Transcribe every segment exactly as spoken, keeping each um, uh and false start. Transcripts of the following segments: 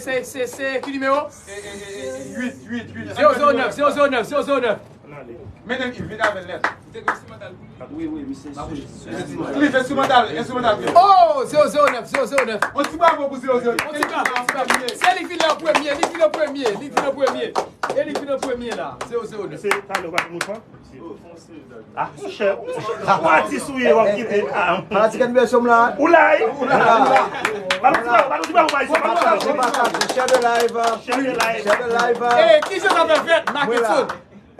Se, se, se, ki nimewo? Uit, uit, uit. Zewo zewo nèf, zewo zewo nèf, zewo zewo nèf. Men nèg Yves, vin avè l nèt. Wi, wi, misye. Li fè enstrimantal, enstrimantal. Oh, zewo zewo nèf, zewo zewo nèf. On ti bravo pou zewo zewo nèf. On ti bravo, on ti bravo. Se li ki vin an premye, li vin an premye, li vin an premye. E li vin an premye la, zewo zewo nèf. Se talè w pa gen mouchwa? Ah, monchè, ou atis ou ye, w ap kite. Ah, fanatik N B S yo m la. Ou la, wi. Ou la, ou la. Ba nou ti bravo, ba nou ti bravo, ba nou ti bravo. Share the live. Share the live. Share the live. E, ki jan sa fè fèt, Marc Edson?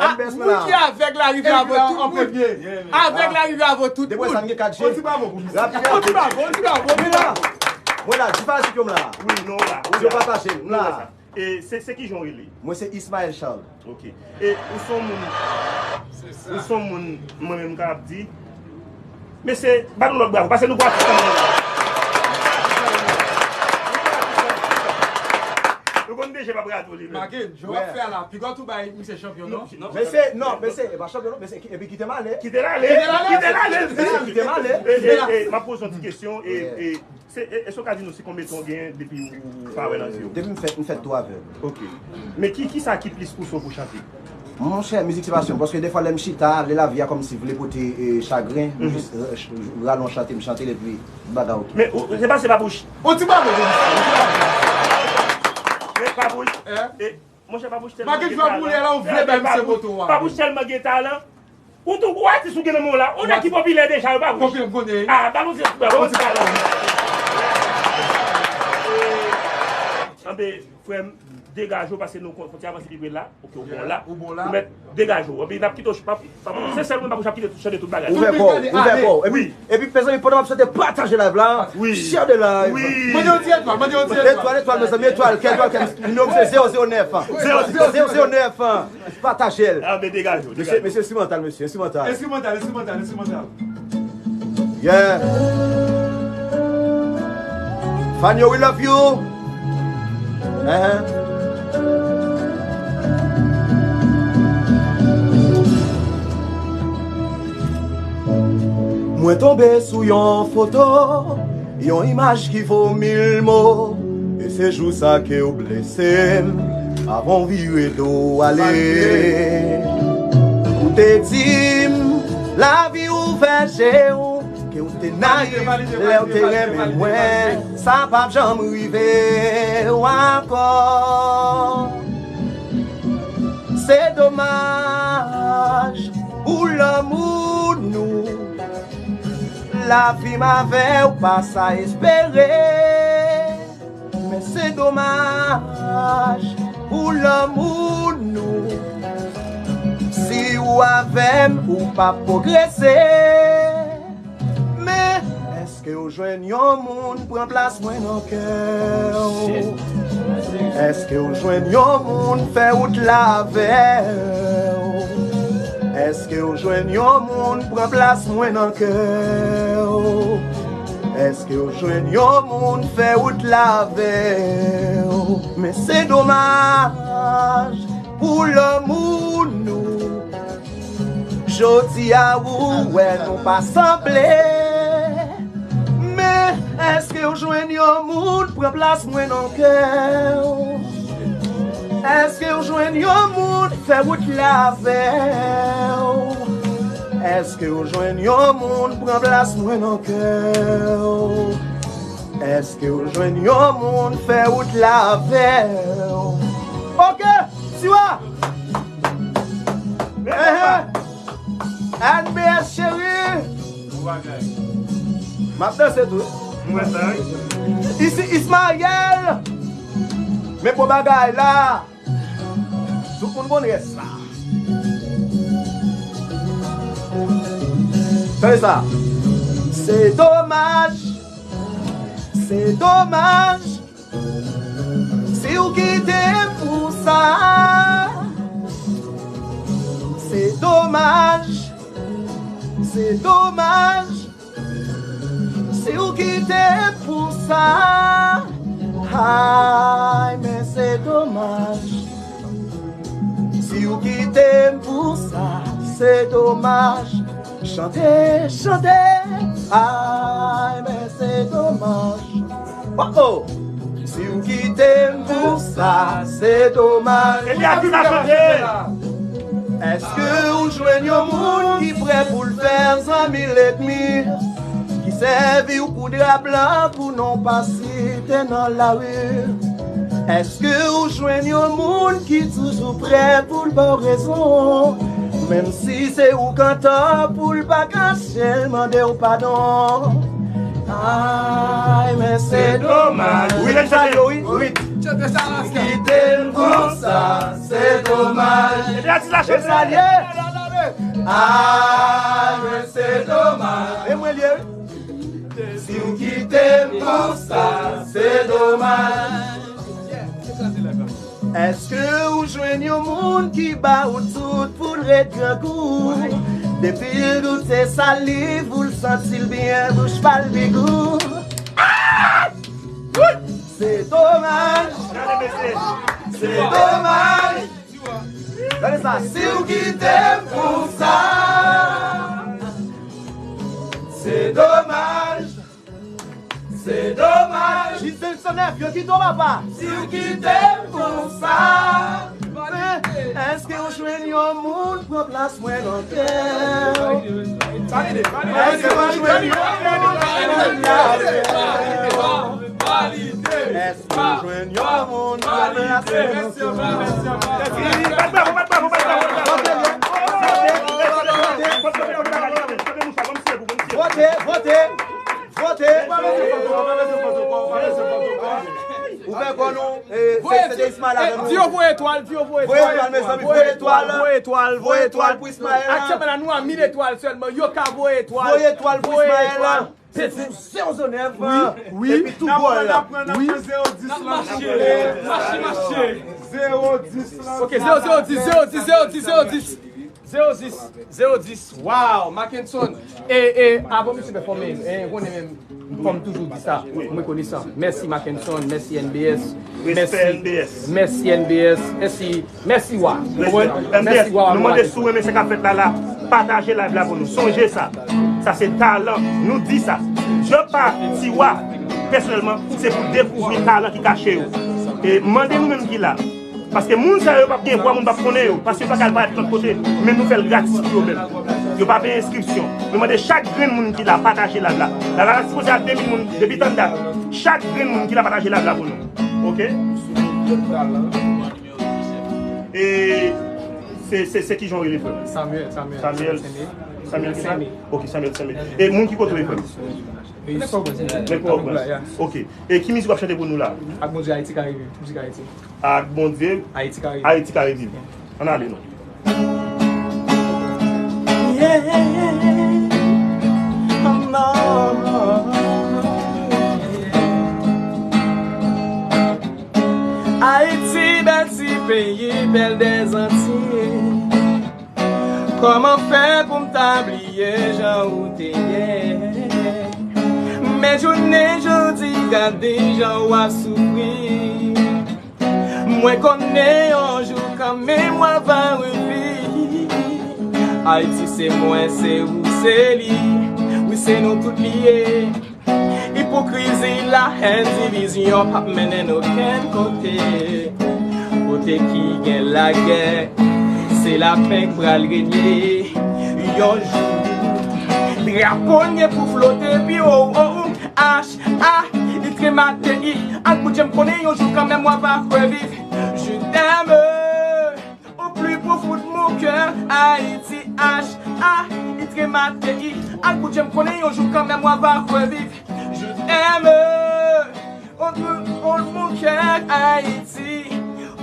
Ah, moun ki avèg la rive avè tout moun. Avèg la rive avè tout moun. Depi sa n gen kat je. On ti bravo pou misye. On ti bravo, on ti bravo, on ti bravo. Mwen la, di fanatik yo m la. Wi, nou la. Ou yo pataje, m la. E se, se ki jan w rele? Mwen se Ismaël Charles. Ok. E ou se yon moun, ou se yon moun, mwen menm m kapab di, mesye, ba nou lòt bravo, paske nou pran atis kanmenm. Nou konn deje pa bravo li menm. Make, jan w ap fè a la, piga w tou bay misye chanpyon, non? Mesye, non, mesye, e pa chanpyon, non, mesye, epi kite m ale. Kite l ale. Kite l ale. Mesye, kite m ale. E, e, e, m ap poze yon ti kesyon, e, e, Se, e, èske w ka di nou se konbyen tan w gen depi w, w pa wè nan vi w? Depi m fèt, m fèt tou avèg. Ok. Men ki, ki sa ki plis pouse w pou chante? Monchè, mizik se pasyon m, paske defwa lè m chita, lè lavi a kòmsi vle pote, e, chagren, m jis, e, ch-, rale yon chante, m chante l epi bagay ok. Men ou, se pa, se pa pou ch-, on ti bravo pou misye, on ti bravo. Men pa pou ch-, e, monchè, pa pou ch-, tèlman gen talan. Make jwa pou lè la, ou vle bay misye moto a. Pa pou ch-, tèlman gen talan. Ou tou, ou atis ou gen nan men w la. Ou nèg ki popilè deja, yo pa pou. Konfime m konnen. Ah, ba nou ti bravo, on ti bravo. Anben, frè m, degaje w, paske nou konn, fò ti avanse pi pre la. Ok, ou bon la. Ou bon la. Ou mèt degaje w. Anben, n ap kite w, pa, pa, se sèl moun pa pou ap kite chante tout bagay. Ouvè kò w, ouvè kò w. Epi, epi, mezanmi, pandan m ap chante, pataje live la. Wi. Share the live. Wi. Mande yon ti etwal, mande yon ti etwal. Etwal, etwal, mezanmi, etwal. Kè etwal, kè nimewo m se zewo zewo nèf. Zewo zewo nèf. Pataje l. Ah, men degaje w, degaje w. Mesye, mesye enstrimantal, mesye enstrimantal. Enstrimantal, enstrimantal, enstrimantal. Yeah. Fanyo, we love you. Uh-huh. Mwen tonbe sou yon foto, yon imaj ki vo mil mo. E se jou sa ke w blese m, avan w vire do w ale. Ou te di m, lavi ouvè je w, ke w te nayif lè w te renmen mwen, sa p ap janm rive w ankò. Se domaj pou lanmou nou. Lavi m avè w pa sa espere. Men se domaj pou lanmou nou. Si w avè m, ou p ap pwogrese. Men èske w jwenn yon moun pran plas mwen nan kè w? Èske w jwenn yon moun fè wout la avè w? Èske w jwenn yon moun pran plas mwen nan kè w? Èske w jwenn yon moun fè wout la avè w? Men se domaj pou lanmou nou. Jodi a ou wè nou pa sanble. Men èske w jwenn yon moun pran plas mwen nan kè w? Èske w jwenn yon moun fè wout la avè w? Èske w jwenn yon moun pran plas mwen nan kè w? Èske w jwenn yon moun fè wout la avè w? Ok, siwa. Ehe. N B S cheri. M ap danse tou. Isi Ismaël. Men bon bagay la. Tout moun konn rès la. Tande sa. Se domaj. Se domaj. Si w kite m pou sa, se domaj, se domaj. Si w kite m pou sa, ay, men se domaj. Si w kite m pou sa, se domaj. Chante, chante, ay, men se domaj. Oh, oh. Si w kite m pou sa, se domaj. Epi atis la chante. Èske ou jwenn yon moun ki prè pou l fè zanmi lènmi, ki sèvi w kou dra blan pou non pa site nan lari? Èske ou jwenn yon moun ki toujou prè pou l ba w rezon, menm si se ou k antò, pou l pa kache l mande w padon? Ay, men se domaj. Wi, lè sa yo, wi, wi. Kite m konsa, se domaj. Epi atis la chante. Ay, men se domaj. E mwen l ye, wi. Si w kite m konsa, se domaj. Èske ou jwenn yon moun ki ba ou tout pou l ret grangou? Depi l goute saliv ou, l santi l byen, bouch pa l bigou. Ah! Se domaj. Gade, mesye. Se domaj. Gade sa. Si w kite m konsa, se domaj. Se domaj. Jis de san nèf, yo kite w, papa. Si w kite m konsa, èske w jwenn yon moun pran plas mwen nan kè w? Èske w jwenn yon moun pran plas mwen nan kè w? Èske w jwenn yon moun pran plas mwen nan kè w? Vote, vote. Vote! Ouvè kò nou. Eh, se, se de Ismael avè nou. Di yo voye etwal, di yo voye etwal. Voye etwal, mezanmi, voye etwal. Voye etwal, voye etwal pou Ismael. Aktyèlman la, nou a mil etwal sèlman. Yo ka voye etwal. Voye etwal pou Ismael la. Se pou zewo zewo nèf. Wi, wi. Epi tou gòl la. Wi. Zewo dis la. Mache, mache, mache. Zewo dis la. Ok, zewo, zewo dis, zewo dis, zewo dis, zewo dis. Zewo dis, zewo dis, wow, Mackenson. E, e, avan misye pèfòme, e, konnen menm, kòm toujou di sa, m rekonesan. Mèsi Mackenson, mèsi N B S. Respè N B S. Mèsi N B S, mèsi, mèsi wa. Respè. N B S, mèsi wa, nou mande si w renmen sa k ap fèt la la, pataje live la pou nou. Sonje sa. Sa se talan, nou di sa. Jan pa ti wa, pèsonèlman, se pou dekouvri talan ki kache yo. E mande nou menm ki la. Paske moun sa yo p ap gen vwa, moun p ap konnen yo, paske yo pa ka al parèt lòt kote, men nou fè l gratis pou yo menm. Yo pa peye enskripsyon. Mwen mande chak grenn moun ki la pataje live la. Live la sipoze a de mil moun depi tann dat. Chak grenn moun ki la pataje live la pou nou. Oke? E se, se, se ki jan w rele frè m? Samuel, Samuel. Samuel. Samuel ki la? Oke, Samuel Seme. E moun ki kote w ye frè m? Nèg Pòtoprens. Nèg Pòtoprens. Oke. E ki mizik w ap chante pou nou la? Ak Bondye Ayiti ka reviv. Mizik Ayiti. Ak Bondye, Ayiti ka reviv. Ayiti ka reviv. Ann ale non. Ayiti, bèl ti peyi, bèl dèzantiy. Kòman fè pou m ta bliye jan ou te ye? Men jounen jodi, gade jan w ap soufri. Mwen konnen yon jou kanmenm w ap arive. Ayiti se mwen, se ou, se li. Wi, se nou tout li ye. Ipokrizi, lahèn, divizyon p ap mennen n okenn kote. Kote ki gen lagè, se lapè k pral renye. Yon jou, drapo n gen pou flote pi wo, oh, oh. H A I T M A T I, ak Bondye m konnen yon jou kanmenm w ap reviv. Je t'aime. Au plus profond de mon cœur, Ayiti, H A I T M A T I. Ak Bondye m konnen yon jou kanmenm w ap reviv. Je t'aime, au plus profond de mon cœur, Ayiti.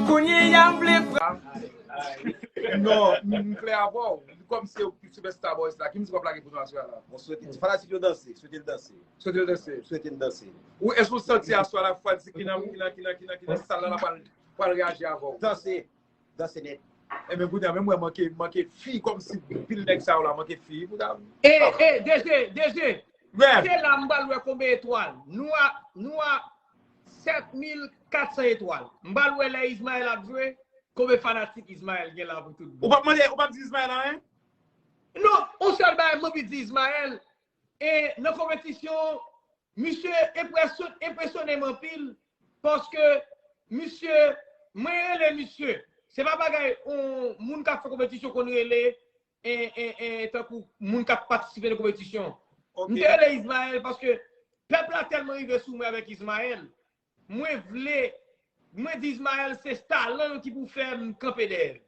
Kounye a m vle frape. Non, m klè avè w. Kòm se ou ki Superstar Boys la, ki mizik w ap lage pou nou aswè a la? Bon, swete ti fanatik yo danse, swete l danse. Swete l danse. Swete l danse. Ou, èske ou santi aswè a la fwazi ki nan, ki nan, ki nan, ki nan, ki nan sal la, la pral, pral reyaji avè w? Danse. Danse nèt. Ebyen, kounye a, menm mwen manke, manke fi, kòmsi pil nèg sa yo la manke fi, kounye a. E, e, D J, D J, se la m pral wè konbyen etwal. Nou a, nou a sèt mil kat san etwal. M pral wè lè Ismaël ap jwe, konbyen fanatik Ismaël gen la pou tout bon. Ou p ap mande, ou p ap di Ismaël anyen? Non, yon sèl bagay m anvi di Ismaël, e nan konpetisyon, misye enpresyon-, enpresyone m anpil. Paske, misye, mwen rele misye. Se pa bagay yon moun k ap fè konpetisyon konn rele, e, e, e, tankou moun k ap patisipe nan konpetisyon. M te rele Ismaël paske pèp la tèlman rive sou mwen avèk Ismaël. Mwen vle, mwen di Ismaël se talan l ki pou fè m kanpe dèyè l.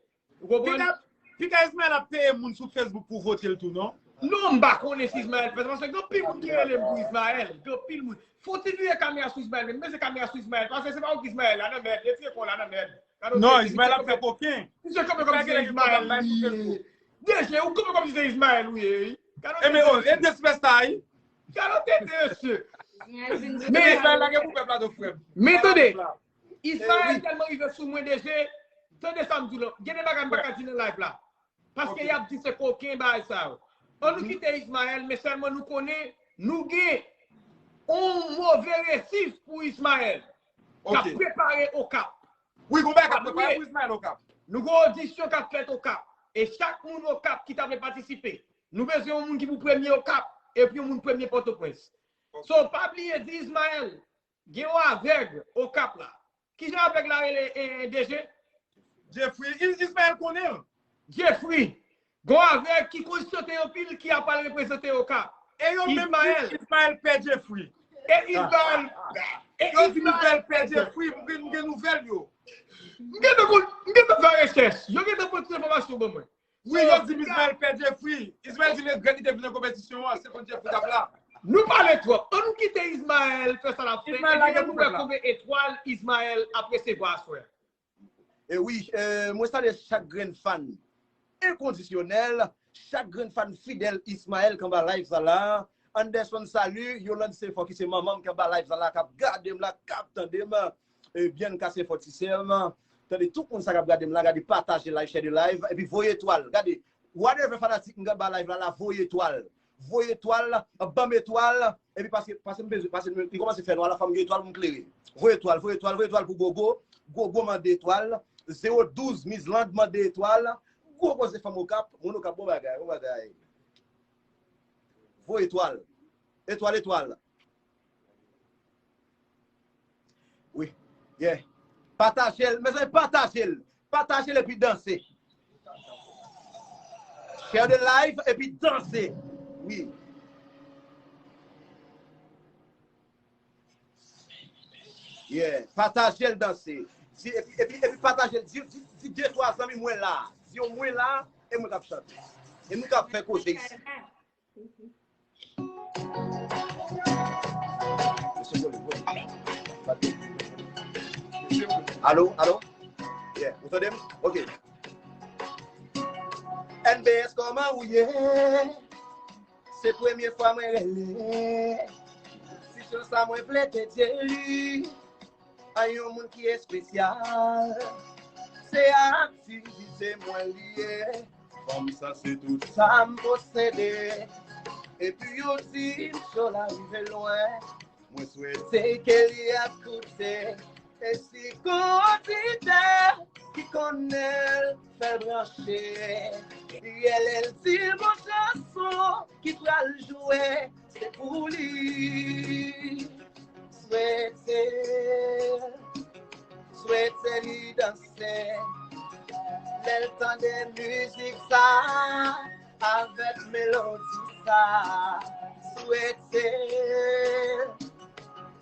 Ou konprann? Pita, pita Ismaël ap peye moun sou Facebook pou vote l tou, non? Non, m pa konnen si Ismaël fè sa, paske gen anpil moun ki rele m pou Ismaël. Gen anpil moun. Fò w ti vire kamera sou Ismaël, men se kamera sou Ismaël, paske se pa ou ki Ismaël la nan mèd, retire kò w la nan mèd. Gade w Non, tete, Ismaël ap fè koken. Misye kanpe kòm si se Ismaël li ye. D J, ou kanpe kòm si se Ismaël ou ye, wi. Gade w tete, e de sipèsta, wi. Gade w tete, mesye. Men Ismaël la gen pou fè plato, frè m. Men tande, Ismaël tèlman rive sou mwen, D J, tande sa m di w la. Gen de bagay m pa ka di nan live la. Paske y ap di se koken bagay sa yo. Ann nou kite Ismaël, men sèlman nou konnen nou gen yon move resif pou Ismaël k ap prepare Okap. Wi, gon bagay k ap prepare pou Ismaël Okap. Nou gen odisyon k ap fèt Okap. E chak moun Okap ki ta vle patisipe, nou bezwen yon moun ki pou premye Okap, epi yon moun premye Pòtoprens. So, pa bliye di Ismaël, gen yon avèg Okap la. Kijan avèg la rele, eh, D J? Jeffrey. Is- Ismaël konnen l. Jeffrey. Gon avèg ki konn chante anpil ki ap al reprezante Okap. E yo menm di Ismaël pè Jeffrey. E Ismaël. E yo di Ismaël pè Jeffrey, m gen, m gen nouvèl yo. M gentan konn, m gentan fè rechèch. Yo gentan pote enfòmasyon ban mwen. Wi, yo di Ismaël pè Jeffrey. Ismaël di regrèt li te vin nan konpetisyon an, se konn Jeffrey t ap la. Nou pale twòp. Ann nou kite Ismaël fè sa l ap fè. Epi ann nou wè konbyen etwal Ismaël ap resevwa aswè. E wi, eh, mwen salye chak grenn fan enkondisyonèl, chak grenn fan fidèl Ismaël k anba live sa la. Anderson, salut. Yolande Senfò ki se manman m k anba live sa la, k ap gade m la, k ap tande m. E Bianca Senfò ti sè m. Tande tout moun sa k ap gade m la, gade pataje live, share the live, epi voye etwal. Gade, whatever fanatik m k anba live la, la, voye etwal. Voye etwal, ban m etwal, epi paske, paske m bezwen, paske m, li kòmanse fè nwa la, fò m gen etwal pou m klere. Voye etwal, voye etwal, voye etwal pou Gogo. Gogo mande etwal. Zewo douz Mizland mande etwal. Gwo koze fanm Okap, moun Okap, bon bagay, bon bagay. Voye etwal. Etwal, etwal. Wi. Yeah. Pataje l. Mezanmi, pataje l. Pataje l epi danse. Share the live epi danse. Wi. Yeah. Pataje l, danse. Di, epi, epi, epi pataje l. Di, di, di de twa zanmi mwen la. Di yo mwen la, e mwen k ap chante. E mwen k ap fè koze isi. Alo, alo? Yeah, ou tande m? Ok. N B S, kòman ou ye? Se premye fwa mwen rele. Si chan sa mwen vle dedye li a yon moun ki espesyal. Se aktivite mwen li ye. Fanm sa se tout sa m posede. Epi yo di m cho la rive lwen. Mwen swete ke li ap koute. E si gon oditè ki konnen l, fè l branche. Yè lè l di l gon chanson ki pral jwe, se pou li. Swete, swete li danse. Lè l tande mizik sa, avèk melodi sa, swete,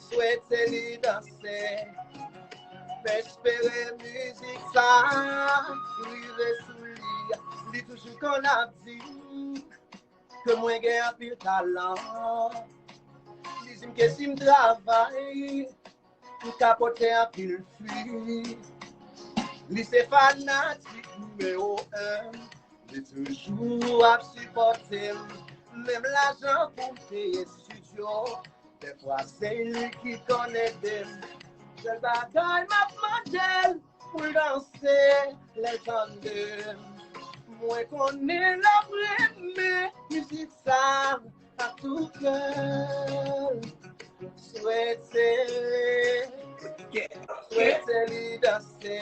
swete li danse. M espere mizik sa rive sou li. Li toujou konn ap di ke mwen gen anpil talan. Li di m ke si m travay, m ka pote anpil fwi. Li se fanatik nimewo en. Li toujou ap sipòte m. Menm lajan pou m peye estidyo, dèfwa se li ki konn ede m. Sèl bagay m ap mande l, pou l danse, lè l tande m. Mwen konnen l ap renmen mizik sa ak tout kè l. Swete, swete li danse.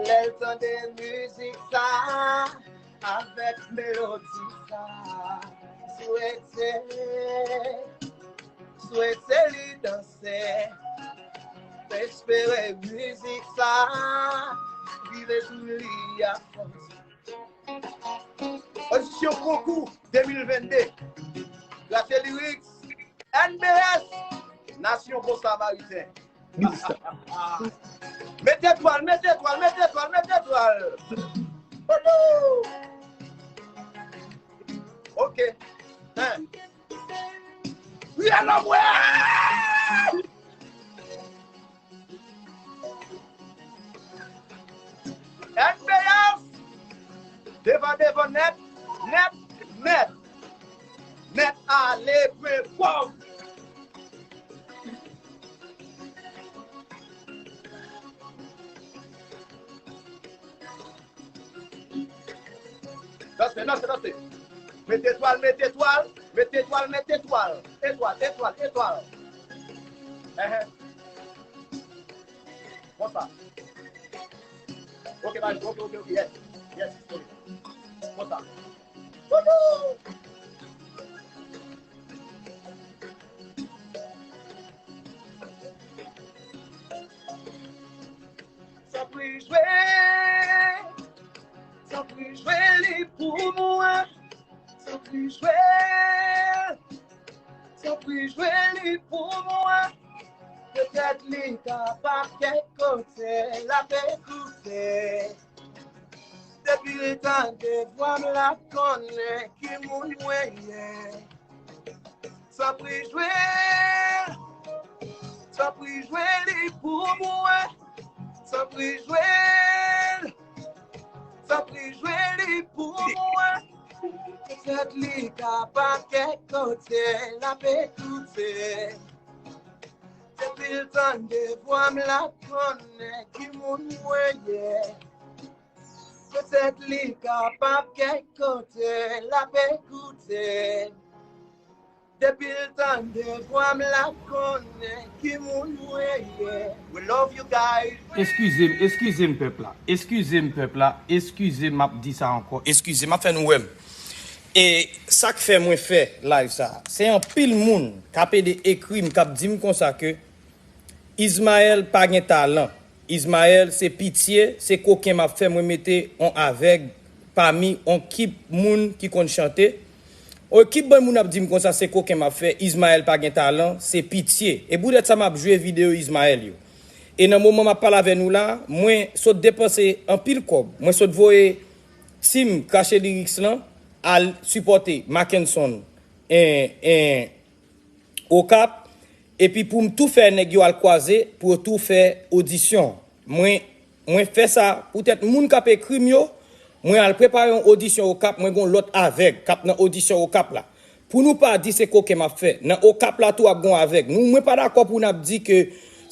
Lè l tande mizik sa, avèk melodi sa. Swete, swete li danse. Espere mizik sa rive sou li a fòs. Edisyon konkou de mil vennde. Grache Lyrics, N B S, Nasyon Bon Samariten. Mete etwal, mete etwal, mete etwal, mete etwal. Odo! Ok. Hein. Wi, alò, mwen! N B S! Devan, devan, nèt, nèt, nèt. Nèt ale, pwen kòm. Danse, danse, danse. Mete etwal, mete etwal, mete etwal, mete etwal. Etwal, etwal, etwal. Ehe. Konsa. Ok, bye. Ok, ok, ok. Yes. Yes. Ok. Konsa. Wouhou! Tanpri jwe, tanpri jwe li pou mwen. Tanpri jwe, tanpri jwe li pou mwen. Petèt li kapab kèk kote l ap ekoute. Depi l tande vwa m, l ap konnen ki moun mwen ye. Tanpri jwe, tanpri jwe li pou mwen. Tanpri jwe, tanpri jwe li pou mwen. Petèt li kapab kèk kote l ap ekoute. Depi l tande vwa m, l ap konnen ki moun mwen ye. Petèt li kapab kèk kote l ap ekoute. Depi l tande vwa m, l ap konnen ki moun mwen ye. We love you guys. Eskize m, eskize m, pèp la. Eskize m, pèp la. Eskize m, m ap di sa ankò. Eskize m, m ap fè nou wè m. E sa k fè mwen fè live sa a, se anpil moun k ap ede ekri m, k ap di m konsa ke Ismaël pa gen talan. Ismaël se pitye, se koken m ap fè, mwen mete on avèg pami on kip moun ki konn chante. On kip bann moun ap di m konsa se koken m ap fè, Ismaël pa gen talan, se pitye. E poutèt sa m ap jwe videyo Ismaël yo. E nan moman m ap pale avè nou la, mwen sot depanse anpil kòb. Mwen sot voye team Krache Lyrics lan al sipòte Mackenson en, en, Okap, epi pou m tou fè nèg yo al kwaze, pou yo tou fè odisyon. Mwen, mwen fè sa poutèt moun k ap ekri m yo, mwen al prepare yon odisyon Okap, mwen gen yon lòt avèg k ap nan odisyon Okap la. Pou nou pa di se koken m ap fè, nan Okap la tou ap gen yon avèg. Nou, mwen pa dakò pou n ap di ke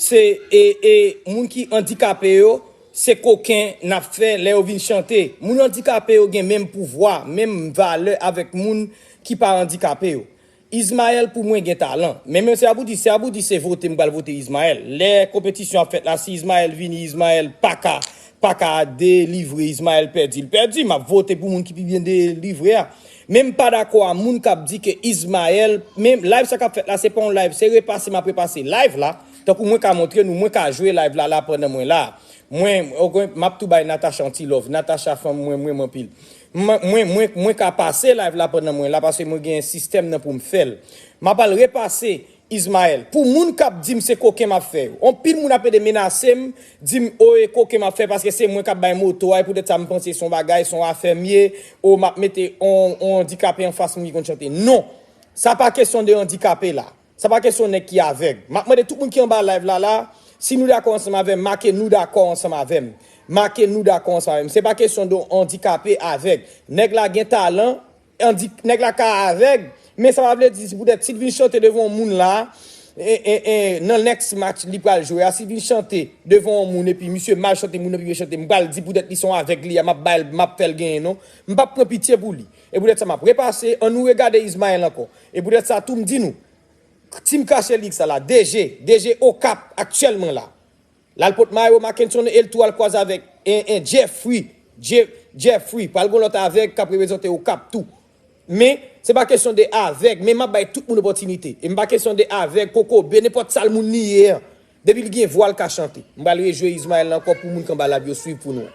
se, e, e, moun ki andikape yo, se koken n ap fè lè yo vin chante. Moun andikape yo gen menm pouvwa, menm valè avèk moun ki pa andikape yo. Ismaël pou mwen gen talan. Men, men se Aboudi, se Aboudi se vote m pral vote Ismaël. Lè konpetisyon ap fèt la, si Ismaël vini, Ismaël pa ka, pa ka delivre, Ismaël pèdi, l pèdi. M ap vote pou moun ki pi byen delivre a. Men m pa dakò a moun k ap di ke Ismaël, men live sa k ap fèt la, se pa yon live, se repase m ap repase live la. Tankou mwen ka montre nou, mwen ka jwe live la, la pandan mwen la. Mwen, ok, m ap tou bay Natacha yon ti love. Natacha fanm mwen, mwen, mwen anpil. Mwen, mwen, mwen, mwen ka pase live la pandan mwen la, paske mwen gen sistèm nan pou m fè l. M ap al repase Ismaël. Pou moun k ap di m se koken m ap fè yo. Anpil moun ap ede menase m, di m, o, e koken m ap fè, paske se mwen k ap bay moto a, e poutèt sa m panse se yon bagay, se yon afè m ye, o, m ap mete on, on andikape anfas mwen ki konn chante. Non! Sa pa kesyon de andikape la. Sa pa kesyon nèg ki avèg. M ap mande tout moun ki anba live la, la, si nou dakò ansanm avè m, make nou dakò ansanm avè m. Make nou dakò ansanm avè m. Se pa kesyon de andikape, avèg. Nèg la gen talan, andi-, nèg la ka avèg, men sa pa vle di si poutèt si l vin chante devan yon moun la, e, e, e, nan next match li pral jwe a, si l vin chante devan yon moun epi misye mal chante, moun nan pi byen chante, m pral di poutèt li se yon avèg li ye, m ap ba l, m ap fè l genyen, non. M p ap pran pitye pou li. E poutèt sa m ap repase, ann nou regade Ismaël ankò. E poutèt sa tou m di nou, Team Krache Lyrics sa la, D J, D J Okap aktyèlman la. L al pot mayo Mackenson e l tou al kwaze avèk en, en Jeffrey, Je-, Jeffrey. Pral gon lòt avèg k ap reprezante Okap tou. Men, se pa kesyon de avèg, men m ap bay tout moun opòtinite. E m pa kesyon de avèg, kokobe, nenpòt sal moun li ye an. Depi l gen vwa, l ka chante. M pral rejwe Ismaël ankò pou moun k anba live yo swiv pou nou.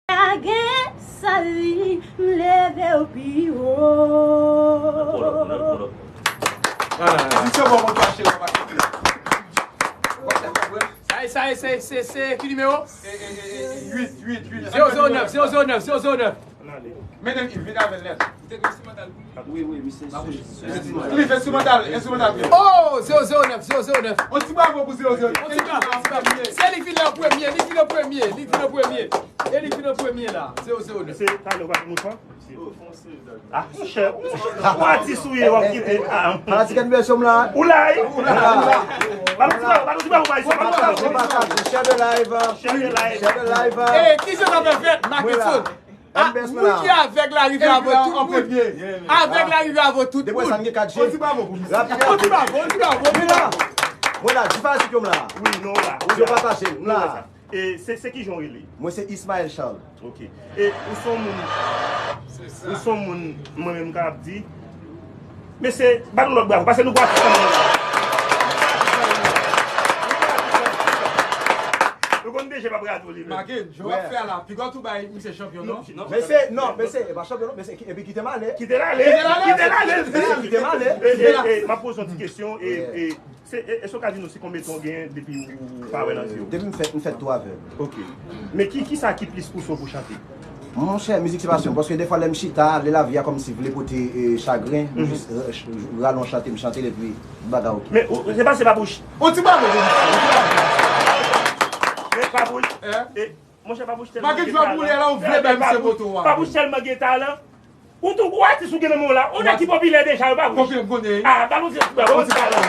Lage sali, m leve w pi wo. Misye bon moun kache la pa kite. Sa e, sa e, se, se, se ki nimewo? Uit, uit, uit. Zewo zewo nèf, zewo zewo nèf, zewo zewo nèf. Mennen l, vin avè l nèt. Li fè enstrimantal, enstrimantal. Oh, zewo zewo nèf, zewo zewo nèf. On ti bravo pou zewo zewo nèf. On ti bravo, on ti bravo. Se li ki vin an premye, li ki vin an premye, li ki vin an premye. E li ki vin an premye la, zewo zewo nèf. Se talè w pa konn ou fè? Ah, chè. Ou atis ou ye, w ap kite. Ah, Fanatik N B S yo m la. Ou la, wi. Ba nou ti bravo, ba nou ti bravo, ba nou ti bravo. Pataje, pataje, share the live. Share the live. Share the live. E kizan sa fè fèt, Marckenson? Ah, N B S m moun la. Ki avèg la rive avè tout moun. Avèg la rive avè tout Depi sa moun. n gen kat je. On ti bravo pou misye. On ti bravo, on ti bravo, on ti bravo. Mwen la. Mwen la, di fanatik yo m la. Wi, nou la. Ou yo pataje. M la. E se se ki jan w rele? Mwen se Ismaël Charles. Ok. E ou se yon moun. Ou se yon moun, mwen menm m kapab di. Mesye, ba nou lòt bravo, paske nou pral fè. Nou konn deje pa bravo li. Make, jan w ap fè a la, piga w tou bay misye chanpyon non. Mesye, non, mesye, e pa chanpyon non, mesye, epi kite m ale. Kite l ale. Kite l ale. Mesye, kite m ale. E, e, e, m ap poze yon ti kesyon. E, e, se, e, èske w ka di nou se konbyen tan w gen depi ou pa wè nan zye w? Depi m fèt, m fèt tou avèg. Ok. Men ki, ki sa ki plis pouse w pou chante? Monchè, mizik se pasyon. Paske defwa lè m chita, lè lavi a kòmsi vle pote e, chagren, m jis e, ch- rale yon chante, m chante l epi bagay ok. Men ou- se pa se pa bouch. On ti bravo pou misye. Men pa bouch. Hein? E, monchè pa bouch tèlman Make jwa boule la, ou vle bay misye poto a. Pa bouch tèlman gen talan. Ou tou ou atis ou gen nan men w la. Ou nèg ki popilè deja, yo pa bouch. Konfyans konnen. Ah, ba nou di ba nou di talan.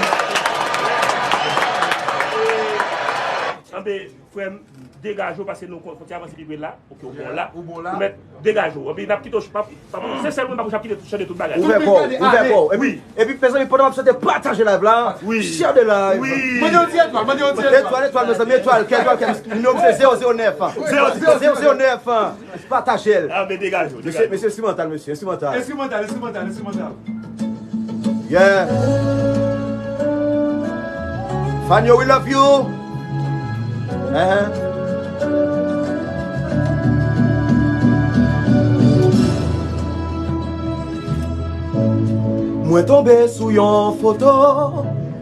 Anbe, frè m, degaje w paske nou konn fwontyè avanse pi pre la. Ok, ou bon la. Ou bon la. Ou mèt degaje w. Anbe, n ap kite w pa pa se sèl mwen pa pou chante tout bagay. Ouvè kò, ouvè kò. Epi, epi mezanmi, pandan m ap chante, pataje live la. Wi. Share the live. Wi. Mande yon ti etwal, mande yon ti etwal. Etwal, etwal, mezanmi, etwal. Kèl etwal, kèl nimewo m se zewo zewo nèf. Zewo zewo nèf. Pataje l. Anbe, degaje w. Mesye, mesye enstrimantal, mesye, enstrimantal. Enstrimantal, enstrimantal, enstrimantal. Yeah. Fanyo, we love you. Uh-huh. Mwen tonbe sou yon foto,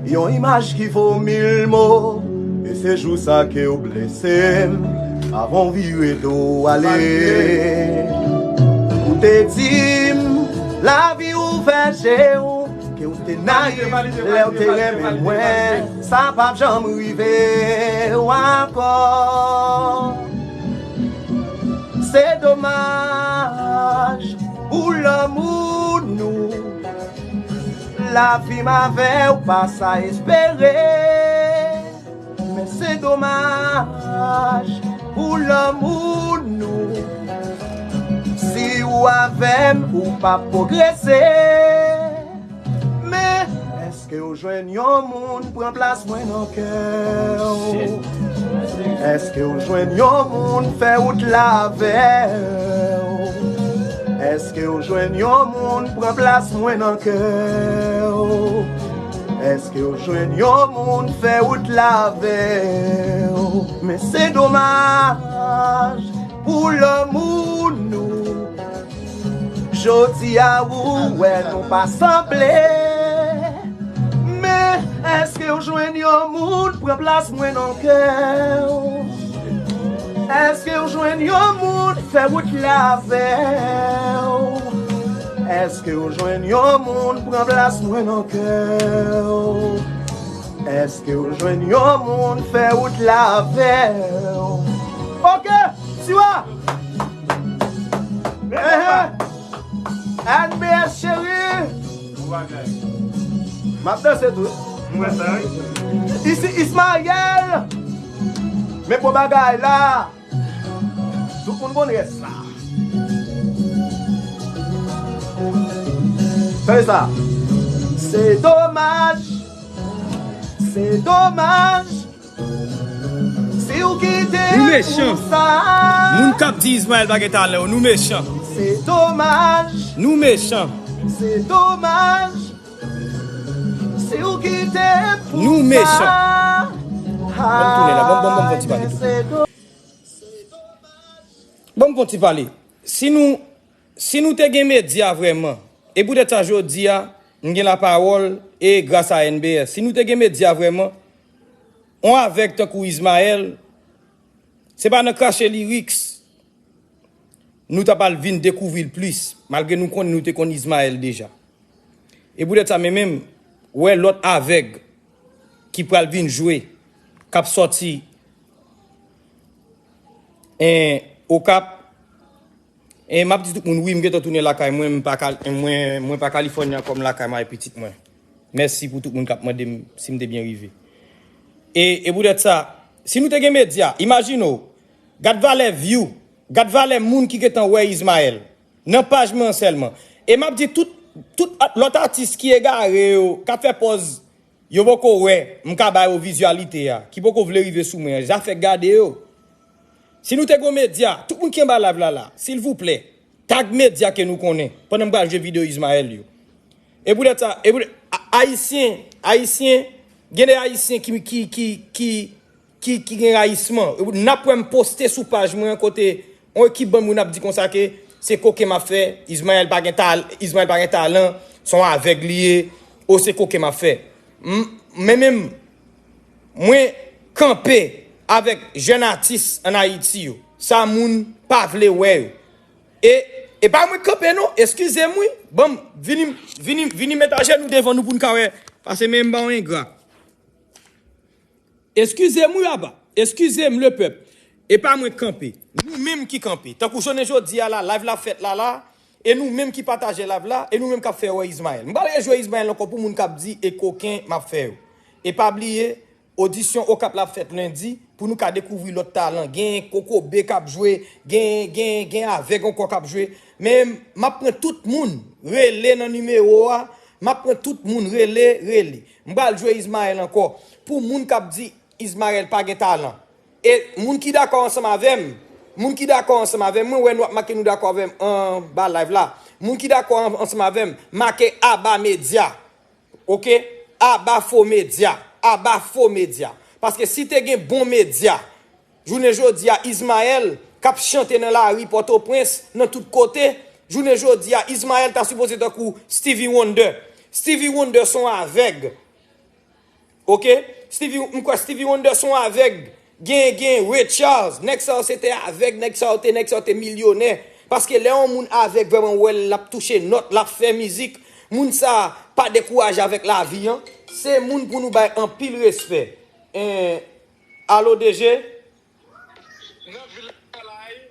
yon imaj ki vo mil mo. E se jou sa ke w blese m, avan w vire do w ale. Ou te di m, lavi ouvè je w, ke w te nayif lè w te renmen mwen. Sa p ap janm rive w ankò. Se domaj pou lanmou nou. Lavi m avè w pa sa espere. Men se domaj pou lanmou nou. Si w avè m, ou p ap pwogrese. Men èske w jwenn yon moun pran plas mwen nan kè w? Èske w jwenn yon moun fè wout la avè w? Èske w jwenn yon moun pran plas mwen nan kè w? Èske w jwenn yon moun fè wout la avè w? Men se domaj pou lanmou nou. Jodi a ou wè nou pa sanble. Men èske w jwenn yon moun pran plas mwen nan kè w? Èske w jwenn yon moun fè wout la avè w? Èske w jwenn yon moun pran plas mwen nan kè w? Èske w jwenn yon moun fè wout la avè w? Ok, Siwa! Ehe! N B S cheri! M ap danse tou. Isi Ismaël! Men bon bagay la! Tout moun konn rès la. Tande sa. Se domaj. Se domaj. Si w kite m konsa. Moun k ap di Ismaël pa gen talan yo, nou mechan. Se domaj. Nou mechan. Se domaj, si w kite pou Nou mechan. Ban m tounen la, ban m, ban m, ban m fè yon ti pale tou. Ban m fè yon ti pale. Si nou, si nou te gen medya vrèman, e poutèt sa jodi a, m gen lapawòl, e gras a N B S. Si nou te gen medya vrèman, on avèg tankou Ismaël, se pa nan krache lyrics, nou t ap al vin dekouvri l plis, malgre nou konn, nou te konn Ismaël deja. E poutèt sa, men menm, wè lòt avèg ki pral vin jwe, k ap sòti en, Okap, e m ap di tout moun, wi, m gentan tounen lakay mwen, m pa, Kal- mwen, mwen pa Kalifòni ankò, m lakay mwen ak pitit mwen. Mèsi pou tout moun k ap mande m si m te byen rive. E, e poutèt sa, si nou te gen medya, imajine w, gad valè view, gad valè moun ki gentan wè Ismaël, nan paj mwen an sèlman. E m ap di tout, tout a- lòt atis ki egare yo, k ap fè pòz yo poko wè, m ka ba yo vizyalite a, ki poko vle rive sou mwen an, zafè gade yo. Si nou te gen medya, tout moun ki anba live la la, silvouplè, tag medya ke nou konnen, pandan m pral jwe videyo Ismaël yo. E poutèt sa, e poutèt, a- Ayisyen, Ayisyen, gen de Ayisyen ki, ki, ki, ki, ki, ki gen rayisman. N ap wè m poste sou paj mwen kote on ekip bann moun ap di konsa ke se koken m ap fè, Ismaël pa gen tal, Ismaël pa gen talan, se on avèg li ye, o se koken m ap fè. M- Men menm, mwen kanpe avèk jèn atis ann Ayiti yo. Sa moun pa vle wè yo. E, e pa mwen k kanpe non, eskize m wi. Ban m, vini, vini, vini met ajenou devan nou pou n ka wè. Pase men m ba w engra. Eskize m wi, Aba. Eskize m, lepèp. E pa mwen k kanpe. Nou menm ki kanpe. Tankou jounen jodi a la, live la fèt la la, e nou menm ki pataje live la, e nou menm k ap fè wè Ismaël. M pral rejwe Ismaël ankò pou moun k ap di e koken m ap fè yo. E pa bliye, odisyon Okap la ap fèt lendi, pou nou ka dekouvri lòt talan. Gen Kokobe k ap jwe, gen, gen, gen avèg ankò k ap jwe. Men m ap pran tout moun, rele nan nimewo a, m ap pran tout moun, rele, rele. M pral jwe Ismaël ankò. Pou moun k ap di Ismaël pa gen talan. E moun ki dakò ansanm avè m, moun ki dakò ansanm avè m, mwen wè nou ap make nou dakò avè m anba live la. Moun ki dakò an- ansanm avè m, make Aba Medya. Oke? Aba fo medya. Aba fo medya. Paske si te gen bon medya, jounen jodi a, Ismaël k ap chante nan lari Pòtoprens, nan tout kote, jounen jodi a, Ismaël ta sipoze tankou Stevie Wonder. Stevie Wonder se on avèg. Oke? Stevie, m kwè Stevie Wonder se on avèg. Gen, gen Ray Charles. Nèg sa yo se te avèg, nèg sa yo te, nèg sa yo te milyonè. Paske lè yon moun avèg vrèman wè l, l ap touche nòt, l ap fè mizik, moun sa a pa dekouraje avèk lavi an. Se moun pou nou bay anpil respè. En, alo D J?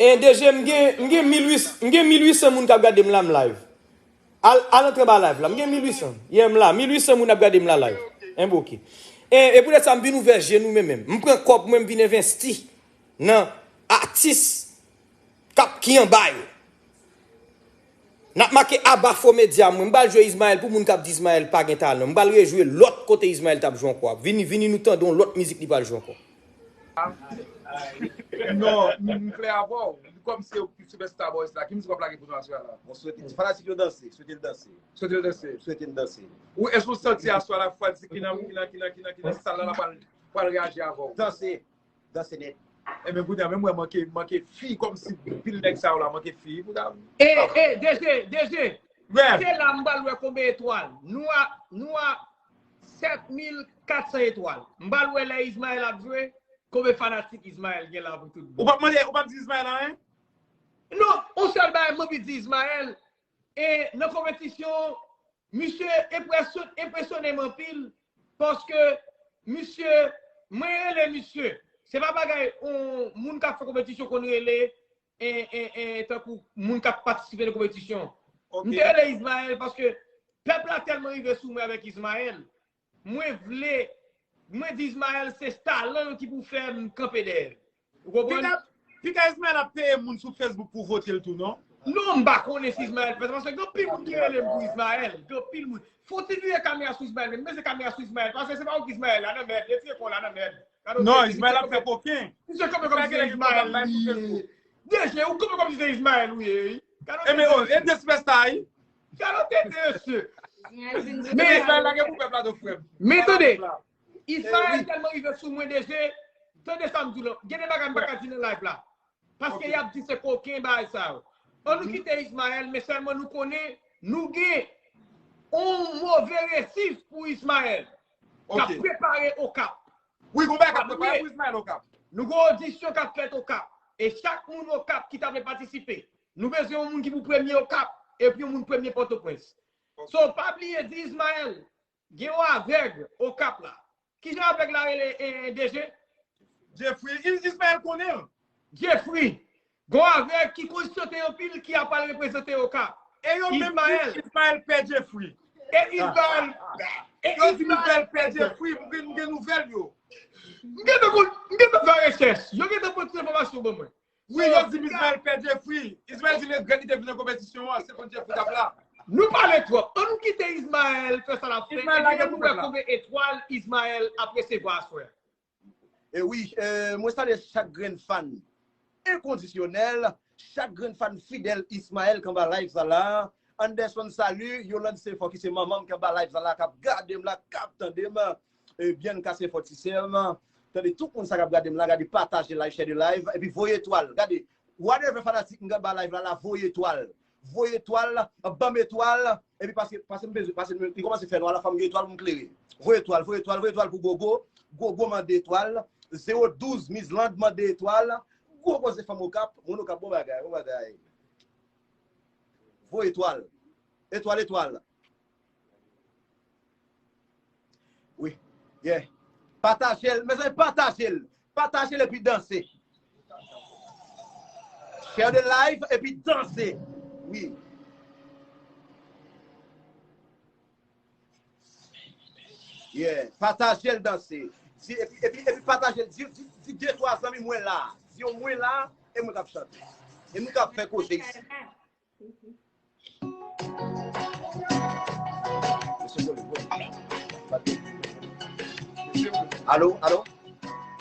En D J, m gen, m gen mil uit, m gen mil uit san moun k ap gade m la, m live. Al, al antre anba live la. M gen mil uit san. Yeah, m la. Mil uit san moun ap gade m la live. Enben, oke. E, e poutèt sa, m vin ouvè je nou men menm. M pran kòb mwen, m vin envesti nan atis k ap ki anba yo. N ap make aba fo medya mwen. M pral jwe Ismaël pou moun k ap di Ismaël pa gen talan. M pral rejwe lòt kote Ismaël t ap jwe ankò. Vini, vini nou tande yon lòt mizik li pral jwe ankò. Non, m klè avè w. Kòm se ou ki Superstar Boys la, ki mizik w ap lage pou nou aswè a la? Bon, swete ti fanatik yo danse, swete l danse. Swete l danse. Swete l danse. Ou, èske w santi aswè a la fwa di ki nan, ki nan, ki nan, ki nan, ki nan sal la, la pral, pral reyaji avè w? Danse. Danse nèt. Enben, kounye a, menm mwen manke, manke fi, kòm si pil nèg sa yo la manke fi, kounye a. E, e, D J, D J, se la m pral wè konbyen etwal. Nou a, nou a sèt mil kat san etwal. M pral wè lè Ismaël ap jwe, konbyen fanatik Ismaël gen la pou tout bon. Ou p ap mande, ou p ap di Ismaël anyen? Non, yon sèl bagay m anvi di Ismaël, e nan konpetisyon, misye enpresyon- enpresyone m anpil, paske misye, mwen rele misye, se pa bagay yon moun k ap fè konpetisyon konn rele, e, e, e, tankou moun k ap patisipe nan konpetisyon. M te rele Ismaël paske pèp la tèlman rive sou mwen avèk Ismaël. Mwen vle, mwen di Ismaël se talan l ki pou fè m kanpe dèyè l. Ou konprann? Pita, pita Ismaël ap peye moun sou Facebook pou vote l tou, non? Non, m pa konnen si Ismaël fè sa, paske gen anpil moun ki rele m pou Ismaël. Gen anpil moun. Fò w ti vire kamera sou Ismaël, men se kamera sou Ismaël, paske se pa ou ki Ismaël la nan mèd, e fye kò la nan mèd. Non, Ismaël ap fè koken. Misye kanpe kòm si se Ismaël li ye. D J, ou kanpe kòm si se Ismaël ou ye, wi. E men, oh, e de Superstar, wi. Gade yon tete, mesye. Men, men tande, Ismael tèlman rive sou mwen, D J, tande sa m di w la. Gen de bagay m pa ka di nan live la. Paske y ap di se koken, bagay sa yo. Ann nou kite Ismael, men sèlman nou konnen, nou gen yon move resif pou Ismael. K ap prepare Okap. Wi, gon bagay k ap prepare pou Ismael Okap. Nou gen odisyon k ap fèt Okap. E chak moun Okap ki ta vle patisipe, nou bezwen yon moun ki pou premye Okap, epi yon moun premye Pòtoprens. So, pa bliye di Ismael, gen yon avèg Okap la. Kijan avèg la rele, eh, D J? Jeffrey, Is- Ismael konnen l. Jeffrey, gon avèg ki konn chante anpil, ki ap al reprezante Okap. E yo menm di Ismael pè Jeffrey. E Ismael, e yo di Ismael pè Jeffrey, m gen, m gen nouvèl yo. M gen tan konn, m gen tan fè rechèch. Yo gen tan pote enfòmasyon ban mwen. Wi, yo di Ismael pè Jeffrey. Ismael di lè grenn li te vin nan konpetisyon an, se konn Jeffrey t ap la. Nou pale twòp. Ann nou kite Ismael fè sa l ap fè. Epi nou wè konbyen etwal Ismael ap resevwa aswè a. E wi, eh, mwen salye chak grenn fan enkondisyonèl, chak grenn fan fidèl Ismael k anba live sa la. Anderson, salut. Yolande Senfò ki se manman m ki anba live sa la, k ap gade m la, k ap tande m. E Bianca Senfò ti sè m. Tande tout moun sa k ap gade m la, gade pataje live, share the live, epi voye etwal. Gade, whatever fanatik m k anba live la, la, voye etwal. Voye etwal, ban m etwal, epi paske, paske m bezwen, paske li kòmanse fè nwa la, fò m gen etwal pou m klere. Voye etwal, voye etwal, voye etwal pou Gogo. Gogo mande etwal. Zewo douz Mizland mande etwal. Gwo koze fanm Okap, moun Okap, bon bagay, bon bagay. Voye etwal. Etwal, etwal. Wi. Yeah. Pataje l. Mezanmi, pataje l. Pataje l epi danse. Share the live epi danse. Wi. Yeah. Pataje l, danse. Di, epi, epi, epi pataje l. Di, di, di de twa zanmi mwen la. Di yo mwen la, e mwen k ap chante. E mwen k ap fè koze isi. Alo, alo?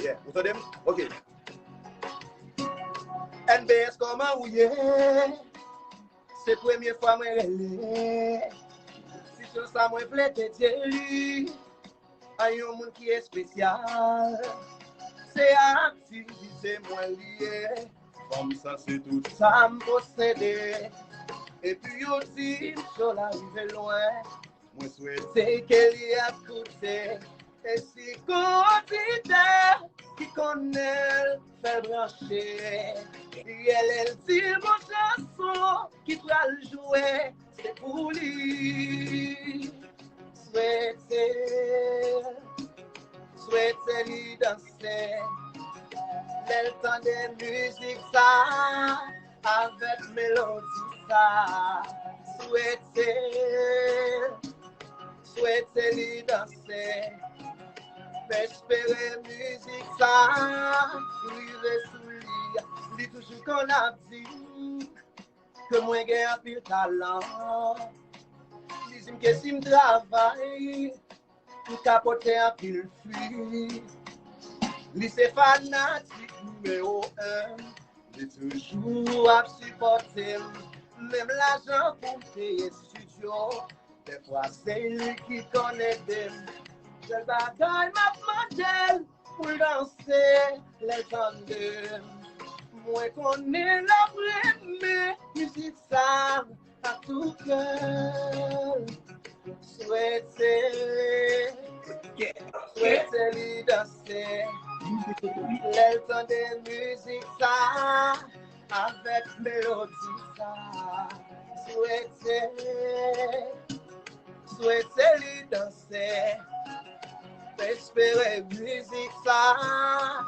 Yeah, ou tande m? Ok. N B S, kòman ou ye? Se premye fwa mwen rele. Si se sa mwen vle te di li. A yon moun ki espesyal. Se aktivite mwen li ye. Fanm sa se tout sa m posede. Epi yo di m cho la rive lwen. Mwen swete ke li ap koute. E si gon oditè ki konnen l, fè l branche. Yè lè l di l gon chanson ki pral jwe, se pou li. Swete, swete li danse. Lè l tande mizik sa, avèk melodi sa, swete, swete li danse. M espere mizik sa rive sou li. Li toujou konn ap di ke mwen gen anpil talan. Li di m ke si m travay, m ka pote anpil fwi. Li se fanatik nimewo en. Li toujou ap sipòte m. Menm lajan pou m peye estidyo, dèfwa se li ki konn ede m. Sèl bagay m ap mande l pou l danse lè l tande m. Mwen konnen l ap renmen mizik sa a tou kè l. Swete, swete li danse. Lè l tande mizik sa a, avèk melodi sa a, swete, swete li danse. M espere mizik sa a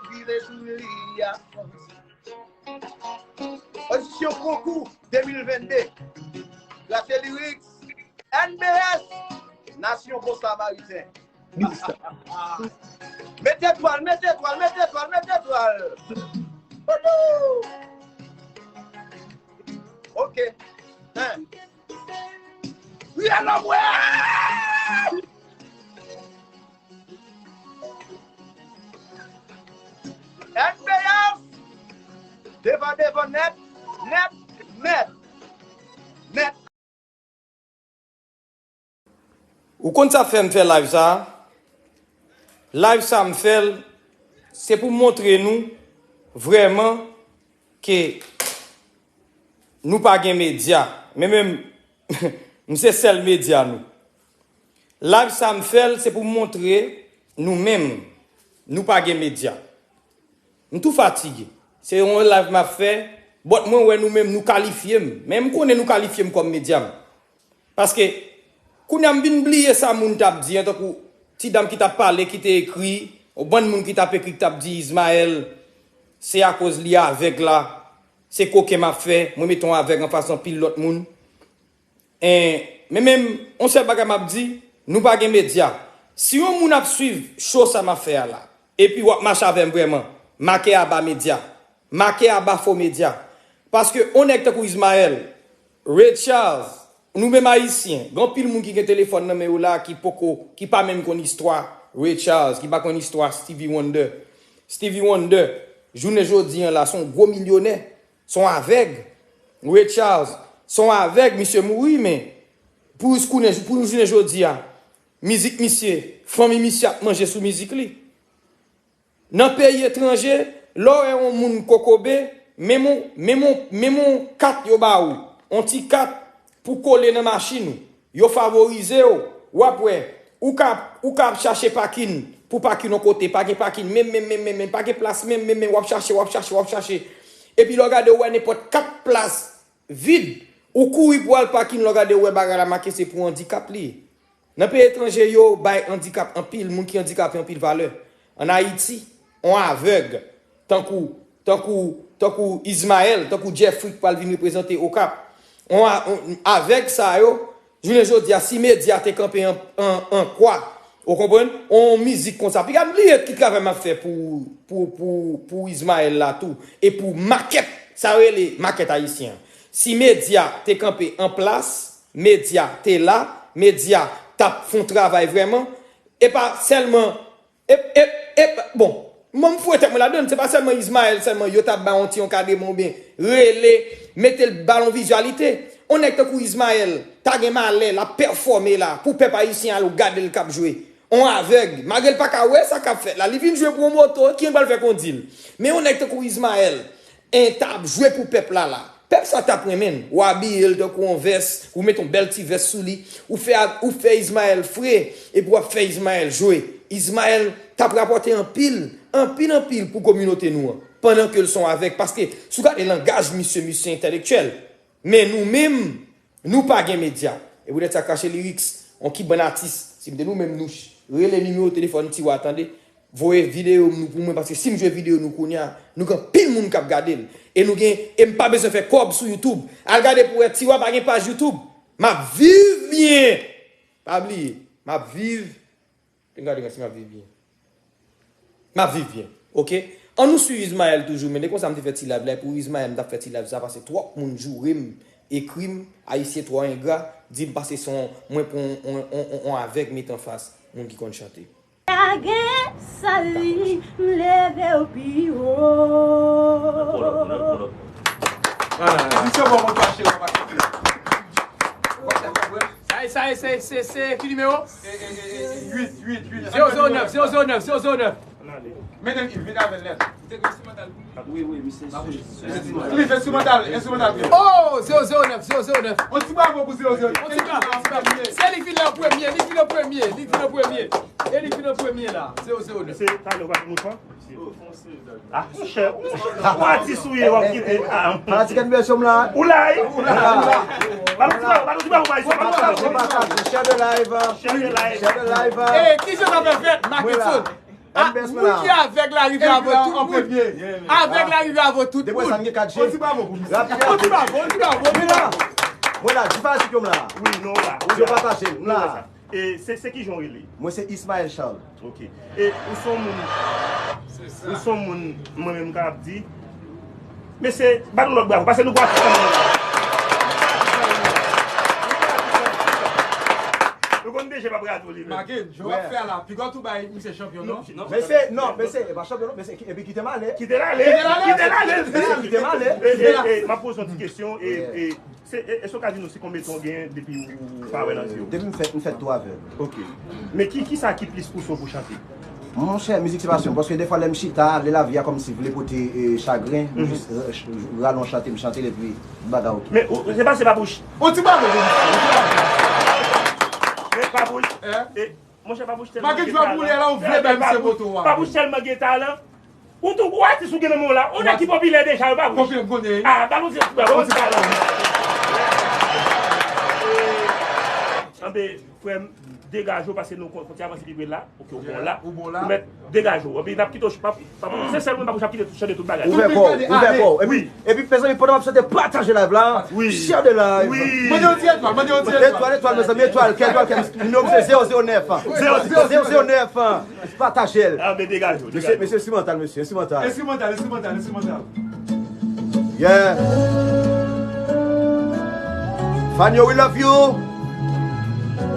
rive sou li a fòs. Odisyon konkou de mil vennde. Gracieux Lyrics, N B S, Nasyon Bon Samariten. Mete etwal, mete etwal, mete etwal, mete etwal. Odo! Ok. Hein. Wi, alò, mwen! N B S! Devan, devan, nèt, nèt, nèt. Nèt. Ou konn sa fè m fè live sa a? Live sa a m fè l, se pou montre nou vrèman ke nou pa gen medya. Men menm, m se sèl medya nou. Live sa a m fè l, se pou montre nou menm, nou pa gen medya. M tou fatige. Se yon live m ap fè, but mwen wè nou menm, nou kalifye m. Men m konnen nou kalifye m kòm medya m. Paske, kounye a m vin bliye sa moun t ap di an, tankou ti dam ki t ap pale, ki te ekri, yon bann moun ki t ap ekri, ki t ap di Ismaël, se akoz li avèg la, se koken m ap fè, mwen mete yon avèg anfas anpil lòt moun. En, men menm, yon sèl bagay m ap di, nou pa gen medya. Si yon moun ap swiv show sa m ap fè a la, epi w ap mache avè m vrèman, make aba medya. Make aba fo medya. Paske yon nèg tankou Ismaël, Ray Charles, nou menm Ayisyen, gen anpil moun ki gen telefòn nan men yo la ki poko, ki pa menm konn istwa Ray Charles, ki pa konn istwa Stevie Wonder. Stevie Wonder, jounen jodi an la, se yon gwo milyonè, se yon avèg. Ray Charles, se yon avèg, misye mouri, men pou kounye, pou jounen jodi a, mizik misye, fanmi misye ap manje sou mizik li. Nan peyi etranje, lè w wè yon moun kokobe, menm yon, menm yon, menm yon kat yo ba ou, yon ti kat pou kole nan machin ou. Yo favorize w, w ap wè, ou ka, ou ka ap chache pakin, pou pakin yon kote, pa gen pakin, menm, menm, menm, menm, menm, pa gen plas, menm, menm, menm, w ap chache, w ap chache, w ap chache. Epi lè w gade, w wè nenpòt kat plas vid, ou kouri pou al pakin, lè w gade, w wè bagay la make se pou andikap li ye. Nan peyi etranje, yo bay andikap anpil, moun ki andikape anpil valè. Ann Ayiti, yon avèg, tankou, tankou, tankou Ismaël, tankou Jeffrey k pral vin reprezante Okap. Yon a-, yon avèg sa yo, jounen jodi a, si medya te kanpe an, an, an kwa, ou konprann? Yon mizik konsa. Piga m bliye ki travay m ap fè pou, pou, pou, pou Ismaël la tou. E pou makèt, sa yo rele makèt ayisyen an. Si medya te kanpe an plas, medya te la, medya t ap fè yon travay vrèman. E pa sèlman, e, e, e, bon, mwen m foure tèt mwen ladann, se pa sèlman Ismaël sèlman yo t ap ba yon ti ankadreman oubyen rele, mete l ba l yon vizyalite. Yon nèg tankou Ismaël, ta gen malè, l ap pèfòme la, pou pèp ayisyen al gade l k ap jwe. Yon avèg, malgre l pa ka wè sa k ap fèt la, li vin jwe pou yon moto, ki yon pral fè kondi l. Men yon nèg tankou Ismaël, en, t ap jwe pou pèp la la. Pèp sa t ap renmen l. W abiye l tankou yon vès, ou met yon bèl ti vès sou li, ou fè, ou fè Ismaël fre, epi w ap fè Ismaël jwe. Ismaël t ap rapòte anpil, anpil, anpil pou kominote nou an, pandan ke l se yon avèg. Paske, si w gade langaj misye, misye entèlektyèl. Men nou menm, nou pa gen medya. E poutèt sa, Krache Lyrics, yon kibann atis, si m te nou menm, nou ch-, rele nimewo telefòn Tiwa, tande. Voye videyo nou pou mwen, paske si m jwe videyo nou kounye a, nou gen anpil moun k ap gade l. E nou gen, e m pa bezwen fè kòb sou YouTube. Al gade pou wè, Tiwa pa gen paj YouTube. M ap viv byen. Pa bliye, m ap viv. Gade mwen si m ap viv byen. M ap viv byen, oke? Ann nou swiv Ismaël toujou, men de konsa m te fè ti live la, e pou Ismaël m t ap fè ti live sa, paske twòp moun joure m, ekri m, Ayisyen twò engra, di m pase se yon, mwen pran yon, yon, yon, yon avèg met anfas moun ki konn chante. Lage sali, m leve w pi wo. Misye bon, mwen fache, mwen fache. Sa e, sa e, se, se, se ki nimewo? Zewo zewo nèf, zewo zewo nèf, zewo zewo nèf. Mennen Yves, vin avè l nèt. Wi, wi, misye. Yves, enstrimantal, enstrimantal. Oh, zewo zewo nèf, zewo zewo nèf. On ti bravo pou zewo zewo nèf. On ti bravo, on ti bravo. Se li ki vin an premye, li vin an premye, li vin an premye. E li vin an premye la, zewo zewo nèf. Se talè w pa gen moutman? Ah, monchè, ou atis ou ye, w ap kite. Ah, pa ti kèt bèl chòm la. Ou la, wi. Ou la. Ba nou ti bravo, ba nou ti bravo, ba nou ti bravo. Pataje, pataje, share the live. Share the live. Share the live. Eh, ki jan sa fè fèt, Marckenson? Ah, moun ki avèg la rive avè tout moun. Avèg la rive avè tout moun. Depi sa, n gen kat je. On ti bravo pou misye. On ti bravo, on ti bravo. Mwen la. Mwen la, di pa si ke m la. Wi, nou la. Yo pataje, m la. E se, se ki jan w rele? Mwen se Ismaël Charles. Ok. E ou se yon moun, ou se yon moun, mwen menm m ka ap di, mesye, ba nou lòt bravo, paske nou pa fè anyen. Nou konn Misye p ap rate w li menm. Magen, jan w ap fè a la, piga w tou bay misye chanpyon, non? Non, non, mesye, non, mesye, e pa chanpyon, non, mesye, epi kite m ale. Kite l ale, kite l ale, kite l ale. Mesye, kite m ale. E, e, e, m ap poze yon ti kesyon, e, e, se, e, èske w ka di nou se konbyen tan w genyen depi ou pa wè nan zye w? Depi m fèt, m fèt tou avè l. Ok. Men ki, kisa ki plis pouse w pou chante? Monchè, mizik se pasyon m, paske defwa lè m chita, lè lavi a kòmsi vle pote e, chagren, m jis e, ch- rale yon chante, m chante l epi bagay ok. Men ou, se pa, se pa pou ch- On ti balo pou misye. Men pa pou ch- e, Monchè, pa pou ch tèlman gen talan. Magen jwa boulè la, ou vle bay misye poto a. Pa pou ch tèlman gen talan. Ou tou, ou atis ou gen nan men w la. Ou nèg ki popilè deja, yo pa pou ch. Popilè m konnen. A, ba nou ti, ba nou ti talan. Anben, frè m, degaje w, paske nou konn, konn ti avanse pi pre la. Ok, ou bon la. Ou bon la. Ou mèt degaje w. Anpi n ap kite w, pa, pa, se sèl moun pa pou ch ap kite tout chante tout bagay. Ouvè kò w, ouvè kò w. Epi, epi mezanmi, pandan m ap chante, pataje live la. Share the live. Mande yon ti etwal, mande yon ti etwal. Etwal, etwal, mezanmi, etwal. Kèl etwal, kèl, nimewo m se zewo zewo nèf. Zewo zewo nèf. Pataje l. Mesye, mesye, enstrimantal, mesye, enstrimantal. Enstrimantal, enstrimantal, enstrimantal. Yeah. Fanyo, we love you.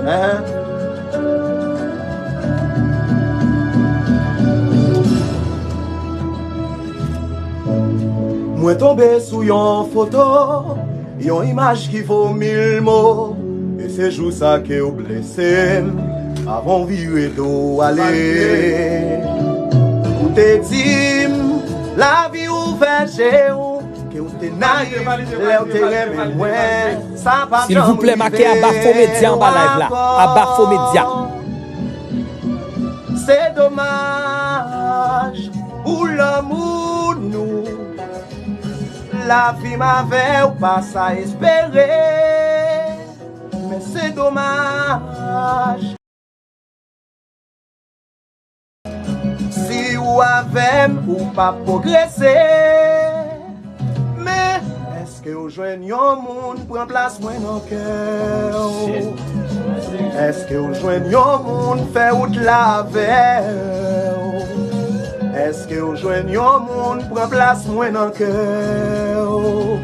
Ehe. Mwen tonbe sou yon foto, yon imaj ki vo mil mo. E se jou sa ke w blese m, avan w vire do w ale. Ou te di m, lavi ouvè je w, ke w te nayif lè w te renmen mwen. Sa p ap janm rive ankò. Silvouplè, make Aba Fo Medya anba live la. Aba Fo Medya. Se domaj pou lanmou nou. Lavi m avè w pa sa espere. Men se domaj. Si ou avè m, ou p ap pwogrese. Men, èske w jwenn yon moun pran plas mwen nan kè w? Èske w jwenn yon moun fè wout la avè w? Èske w jwenn yon moun pran plas mwen nan kè w?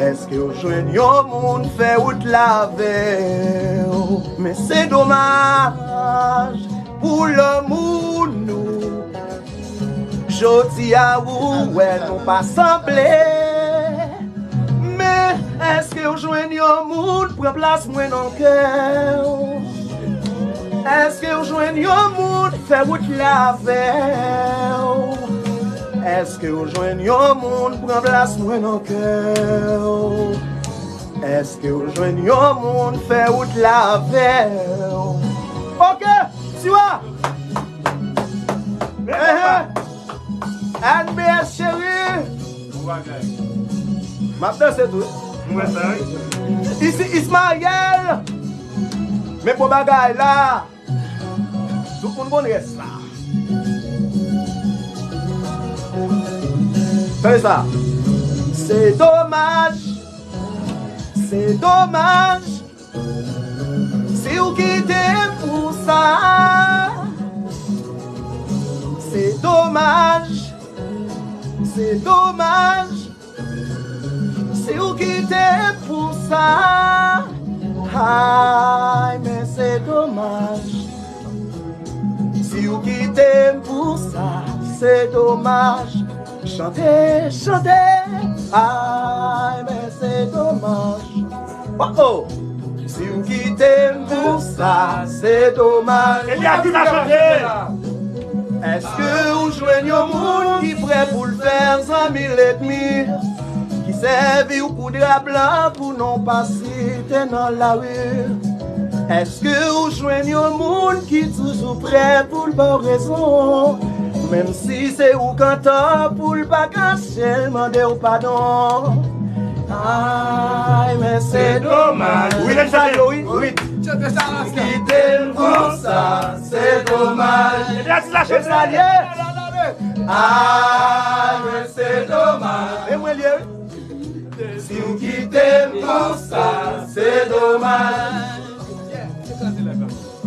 Èske w jwenn yon moun fè wout la avè w? Men se domaj pou lanmou nou. Jodi a ou wè nou pa sanble. Men èske w jwenn yon moun pran plas mwen nan kè w? Èske w jwenn yon moun fè wout la avè w? Èske w jwenn yon moun pran plas mwen nan kè w? Èske w jwenn yon moun fè wout la avè w? Ok, siwa! Ehe! N B S cheri! M ap danse tou wi. Isi Ismael! Men bon bagay la! Tout moun konn rès la. Tande sa. Se domaj, se domaj, si w kite m pou sa. Se domaj, se domaj, si w kite m pou sa. Ay, men se domaj. Si w kite m pou sa, se domaj. Chante, chante, ay, men se domaj. Oh, oh! Si w kite m pou sa, se domaj. Epi atis la chante! Èske ou jwenn yon moun ki prè pou l fè zanmi lènmi, ki sèvi w kou dra blan pou non w pa site nan lari? Èske ou jwenn yon moun ki toujou prè pou l ba w rezon, menm si se ou k antò, pou l pa kache l mande w padon? Ay, men se domaj. Wi, lè sa yo, wi, wi. Kite m konsa, se domaj. Epi atis la chante. Ay, men se domaj. E mwen l ye, wi. Si w kite m konsa, se domaj.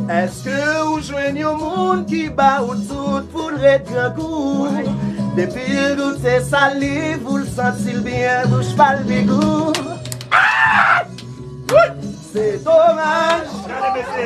Èske ou jwenn yon moun ki ba ou tout pou l ret grangou? Depi l doute sa l li, pou l santi l byen, bouch pa l bigou. Se domaj. Gade mesye.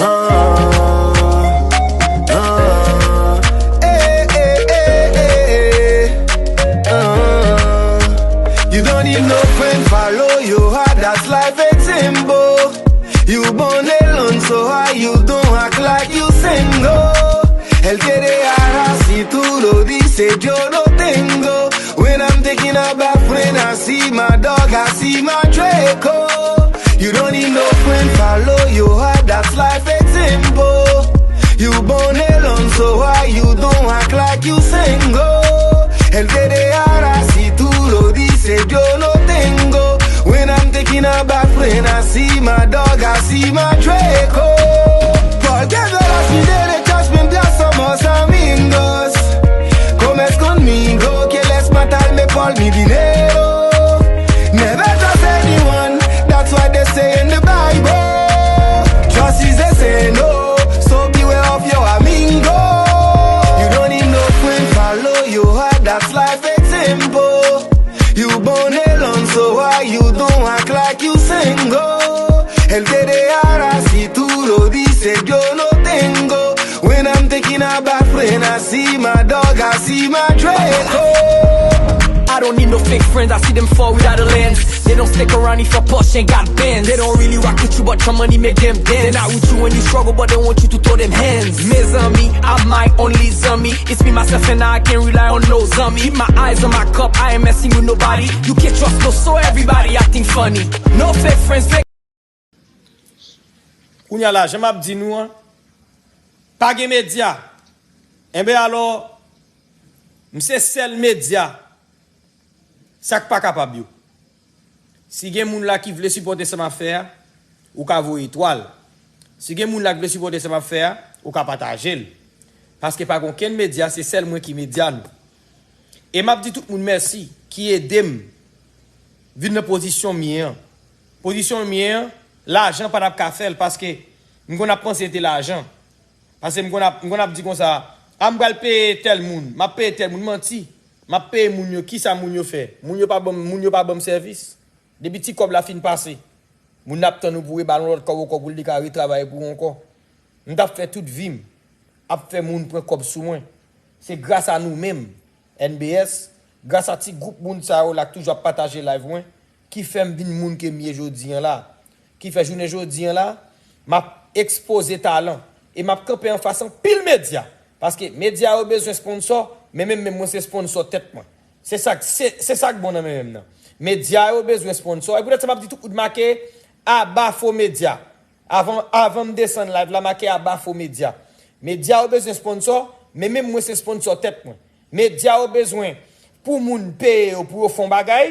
Ah, ah, eh, eh, eh, eh, eh, ah. You don't need no friend, follow your heart, that's life example. You born alone, so why you don't act like you single? El que te hará si tú lo dices, yo no tengo. When I'm thinking about friend, I see my dog, I see my Draco. You don't need no friend, follow your heart, that's life example. You born alone, so why you don't act like you single? El que te hará si tú lo dices, yo no tengo. When I'm thinking about friend, I see my dog, I see my Draco. Porque de las mientras mientras somos amigos. Comes conmigo, quieres matarme por mi dinero. Never trust anyone, that's what they say in the Bible. Trust is a sin, oh, so beware of your amigo. You don't need no friend, follow your heart, that's life example. You born alone, so why you don't act like you single? El que te hará si tú lo dices, yo no tengo. When I'm thinking about friend, I see my dog, I see my Draco. I don't need no fake friends, I see them fall without a lens. They don't stick around if a push ain't got bends. They don't really rock with you, but your money make them dance. They're not with you when you struggle, but they want you to throw them hands. Mes amis, I'm my only zanmi. It's me, myself, and I, I can't rely on no zanmi. Keep my eyes on my cup, I ain't messing with nobody. You can't trust no, so everybody acting funny. No fake friends, fake Kounye a la, jan m ap di nou an, pa gen medya. Enben alò, m se sèl medya sa k pa kapab yo. Si gen moun la ki vle sipòte sa m ap fè a, ou ka voye etwal. Si gen moun la ki vle sipòte sa m ap fè a, ou ka pataje l. Paske pa gen okenn medya, se sèl mwen ki medya nou. E m ap di tout moun mèsi ki ede m vin nan pozisyon m ye an. Pozisyon m ye an, lajan pa t ap ka fè l, paske m konn ap panse te lajan. Paske m konn ap, m konn ap di konsa, a m pral peye tèl moun, m ap peye tèl moun, manti. M ap peye moun yo, kisa moun yo fè? Moun yo pa ban m, moun yo pa ban m sèvis. Depi ti kòb la fin pase, moun nan ap tann ou pou reba l yon lòt kòb ankò pou l te ka retravay pou ou ankò. M t ap fè tout vi m ap fè moun pran kòb sou mwen. Se gras a nou menm, N B S, gras a ti gwoup moun sa yo la k toujou ap pataje live mwen, ki fè m vin moun ke m ye jodi an la. Ki fè jounen jodi an la, m ap ekspoze talan e m ap kanpe anfas anpil medya. Paske medya yo bezwen sponsò, men menm, menm mwen se sponsò tèt mwen. Se sa, k- se, se sa k bon nan men menm nan. Medya yo bezwen sponsò. E poutèt sa m ap di tout moun make aba fo medya. Avan, avan m desann live la, make aba fo medya. Medya yo bezwen sponsò, men menm mwen se sponsò tèt mwen. Medya yo bezwen pou moun peye yo pou yo fè yon bagay,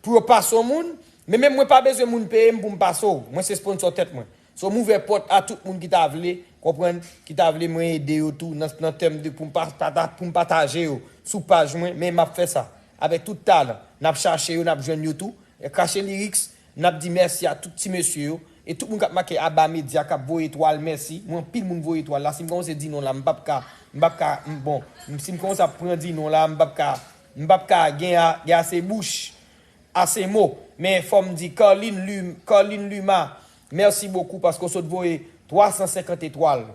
pou yo pase yon moun, men menm mwen pa bezwen moun peye m pou m pase w. Mwen se sponsò tèt mwen. So m ouvè pòt a tout moun ki ta vle, konprann, ki ta vle mwen ede yo tou nan, nan tèm de pou m pa, pa, pa- pou m pataje yo sou paj mwen, men m ap fè sa. Avèk tout talan, n ap chache yo, n ap jwenn yo tou. Kache Lyrics, n ap di mèsi a tout ti mesye yo. E tout moun k ap make aba medya, k ap voye etwal, mèsi. Mwen, anpil moun voye etwal la. Si m kòmanse di non la, m p ap ka, m p ap ka, m, bon, m- si m kòmanse ap pran di non la, m p ap ka, m p ap ka gen a, gen ase bouch, ase mo. Men fò m di Carline Lum, Carline Luma, mèsi bokou paske w sot voye twa san senkant etwal.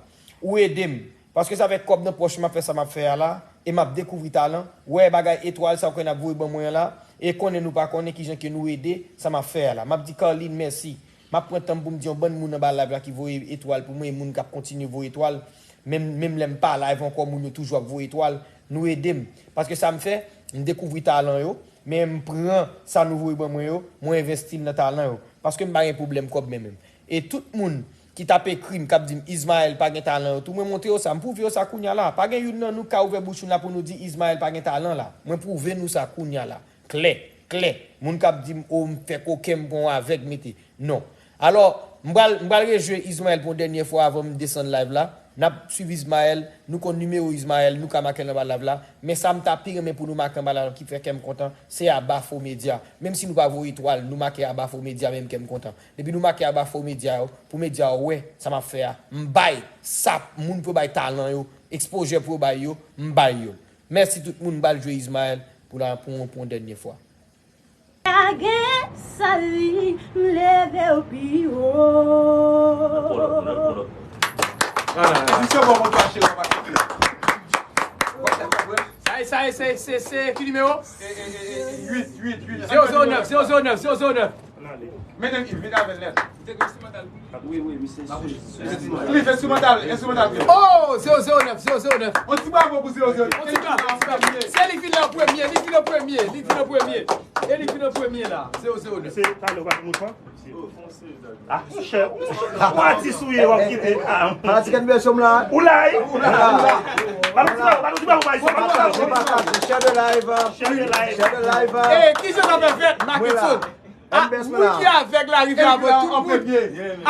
Ou ede m. Paske se avèk kòb nan pòch m ap fè sa m ap fè a la, e m ap dekouvri talan. Wè bagay etwal sa w konnen ap voye ban mwen an la, e konnen nou pa konnen kijan ke nou ede sa m ap fè a la. M ap di Carline mèsi. M ap pran tan m pou m di yon bann moun anba live la ki voye etwal pou mwen, e moun k ap kontinye voye etwal. Menm, menm lè m pa live ankò, moun yo toujou ap voye etwal, nou ede m. Paske sa m fè, m dekouvri talan yo, men m pran sa nou voye ban mwen yo, mwen envesti l nan talan yo. Paske m pa gen pwoblèm kòb menm menm. E tout moun ki t ap ekri m, k ap di m Ismaël pa gen talan yo tou, mwen montre yo sa, m pwouve yo sa kounye a la. Pa gen youn nan nou k ka ouvè bouch nou la pou nou di Ismaël pa gen talan la. Mwen pwouve nou sa kounye a la. Klè, klè. Moun k ap di m, o, m fè koken, m pran yon avèg, mete. Non. Alò, m pral, m pral rejwe Ismaël pou yon dènye fwa avan m desann live la. N ap swiv Ismaël, nou konn nimewo Ismaël, nou ka make l anba live la. Men sa m ta pi renmen pou nou make anba live la ki fè kè m kontan, se Aba Fo Media. Menm si nou pa voye etwal, nou make Aba Fo Media, menm kè m kontan. Depi nou make Aba Fo Media yo, pou medya yo wè sa m ap fè a, m bay sa moun pou yo bay talan yo, exposure pou yo bay yo, m bay yo. Mèsi tout moun, m pral jwe Ismaël pou la, pou, pou yon dènye fwa. Lage sali, m leve w pi wo. Misye bon moun kache la pa kite. Sa e, sa e, se, se, se ki nimewo? Zewo zewo nèf, zewo zewo nèf, zewo zewo nèf. Mennen l, vin avè l nèt. Wi, wi, misye. Li fè enstrimantal, enstrimantal. Oh, zewo zewo nèf, zewo zewo nèf. On ti bravo pou zewo zewo nèf. On ti bravo, on ti bravo. Se li ki vin an premye, li vin an premye, li vin an premye. E li vin an premye la, zewo zewo nèf. Se talè w pa konn ou fè? Ah, monchè. Ou atis ou ye, w ap kite. Ah. Fanatik N B S yo m la. Ou la, wi. Ou la. Ba nou ti bravo, ba nou ti bravo, ba nou ti bravo. Share the live. Share the live. Share the live. Eh, ki jan sa fè fèt, Marckenson? Ah, moun ki avèg la rive avè tout moun.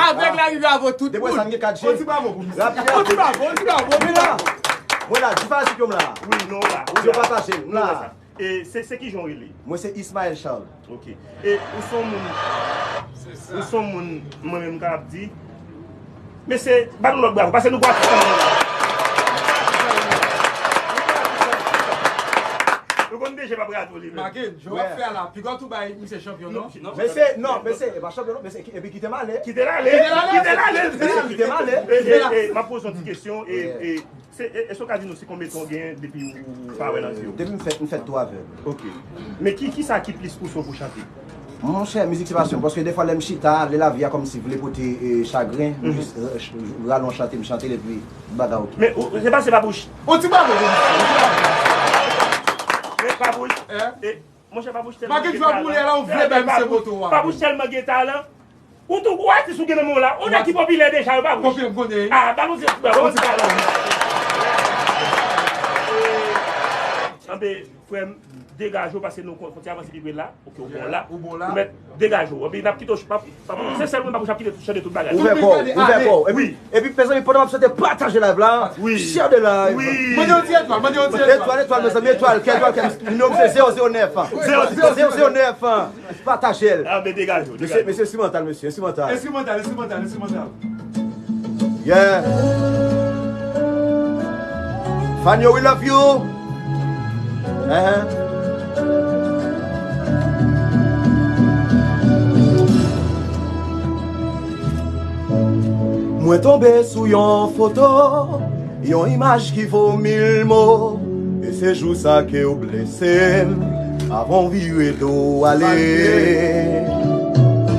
Avèg la rive avè tout moun. Depi sa n gen kat je. On ti bravo pou misye. On ti bravo, on ti bravo, on ti bravo. Mwen la, di fanatik yo m la. Wi, nou la. Yo pataje, m la. E se, se ki jan w rele? Mwen se Ismaël Charles. Ok. E ou se yon moun, ou se yon moun, mwen menm m kapab di, mesye, ba nou lòt bravo, paske nou pa ansanm. Nou konn deje pa bravo li menm. Make, jan w ap fè a la, piga w tou bay misye chanpyon, non? Mesye, non, mesye, e pa chanpyon, non, mesye, epi kite m ale. Kite l ale, kite l ale. Mesye, kite m ale. E, e, e, m ap poze yon ti kesyon, e, e, Se, e, èske w ka di nou se konbyen tan w gen depi w, w pa wè nan zye w? Depi m fèt, m fèt tou avèg. Ok. Men ki, kisa ki plis pouse w pou chante? Monchè, mizik se pasyon m, paske defwa lè m chita, lè lavi a kòmsi vle pote, e, chagren, m jis, e, ch-, rale yon chante, m chante l epi bagay oke. Men ou, se pa, se pa pou ch-, On ti bravo pou misye. Men pa pou ch-, e, Monchè, Papouch tèlman gen talan. Papouch tèlman gen talan. Ou tou gwo atis ou gen nan men w la. Ou nèg ki popilè deja, yo pa wouj. Ah, ba nou ti bravo, ba nou ti bravo. Anben, frè m, degaje w, paske nou konn fon ti avanse pi pre la. Ok, ou bon la. Ou bon la. Ou mèt degaje w. Anben, n ap kite w, pa, pa, se sèl mwen pa pou chap kite chante tout bagay. Ouvè kò w, ouvè kò w. Epi, epi, mezanmi, pandan m ap chante, pataje live la. Wi. Share the live. Wi. Mande yon ti etwal, mande yon ti etwal. Etwal, etwal, mezanmi, etwal. Kè etwal, kè nimewo m se zewo zewo nèf. Zewo zewo nèf. Pataje l. Ah, men degaje w, degaje w. Mesye, mesye enstrimantal, mesye, enstrimantal. Enstrimantal, enstrimantal, enstrimantal. Yeah. Fanyo, we love you. Uh-huh. Mwen tonbe sou yon foto, yon imaj ki vo mil mo. E se jou sa ke w blese m, avan w vire do w ale.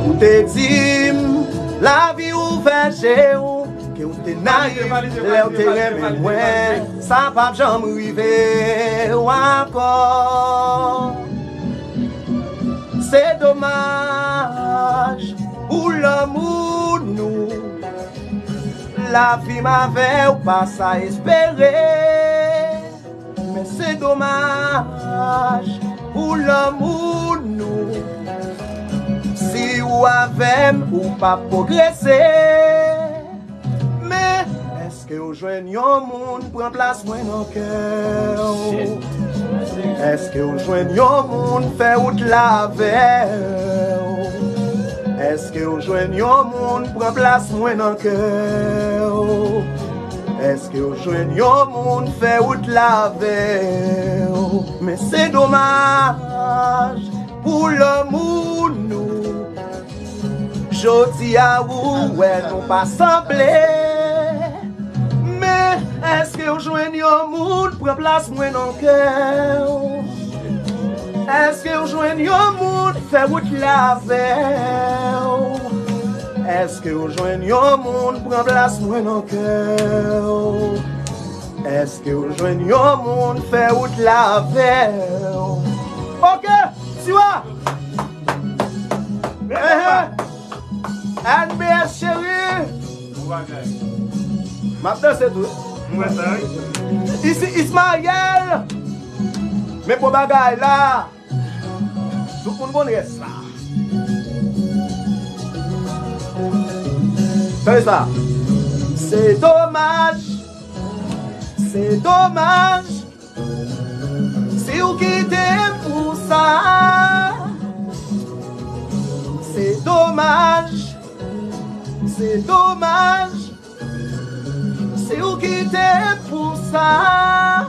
Ou te di m, lavi ouvè je w, ke w te nayiv lè w te renmen mwen. Sa p ap janm rive w ankò. Se domaj pou lanmou nou. Lavi m avè w pa sa espere. Men se domaj pou lanmou nou. Si w avè m, ou p ap pwogrese. Men èske w jwenn yon moun pran plas mwen nan kè w? Èske w jwenn yon moun fè wout la avè w? Èske w jwenn yon moun pran plas mwen nan kè w? Èske w jwenn yon moun fè wout la avè w? Men se domaj pou lanmou nou. Jodi a ou wè nou pa sanble. Men èske w jwenn yon moun pran plas mwen nan kè w? Èske w jwenn yon moun fè wout la avè w? Èske w jwenn yon moun pran plas mwen nan kè w? Èske w jwenn yon moun fè wout la avè w? Ok, Siwa! Ehe! N B S cheri! M ap danse tou. Isi Ismael! Men bon bagay la! Tout moun konn rès la. Tande sa. Se domaj, se domaj, si w kite m pou sa. Se domaj, se domaj, si w kite m pou sa,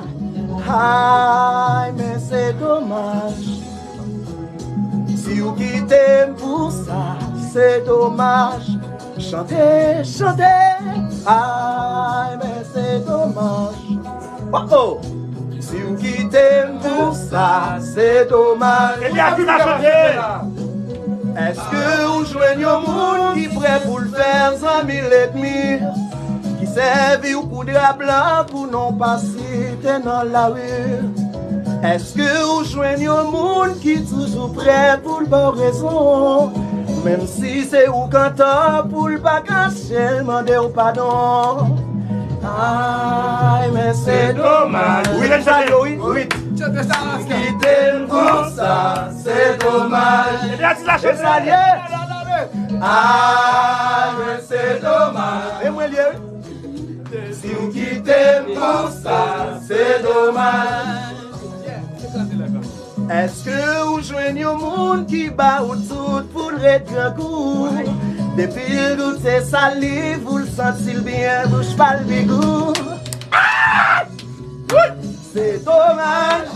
ay, men se domaj. Si w kite m pou sa, se domaj. Chante, chante, ay, men se domaj. Oh, oh. Si w kite m pou sa, se domaj. Ebyen, a ki n a chante? Èske ou jwenn yon moun ki prè pou l fè zanmi lènmi, ki sèvi w kou dra blan pou non pa site nan lari? Èske ou jwenn yon moun ki toujou prè pou l ba w rezon, menm si se ou k antò, pou l pa kache l mande w padon? Ay, men se domaj. Wi, lè n chante. Wi. Kite m konsa, se domaj. Ebyen, atis la chante. E sa l ye. Ay, men se domaj. E mwen l ye, wi. Si w kite m konsa, se domaj. Èske ou jwenn yon moun ki ba ou tout pou l ret grangou? Depi l goute saliv ou, l santi l byen, bouch pa l bigou. Ah! Se domaj.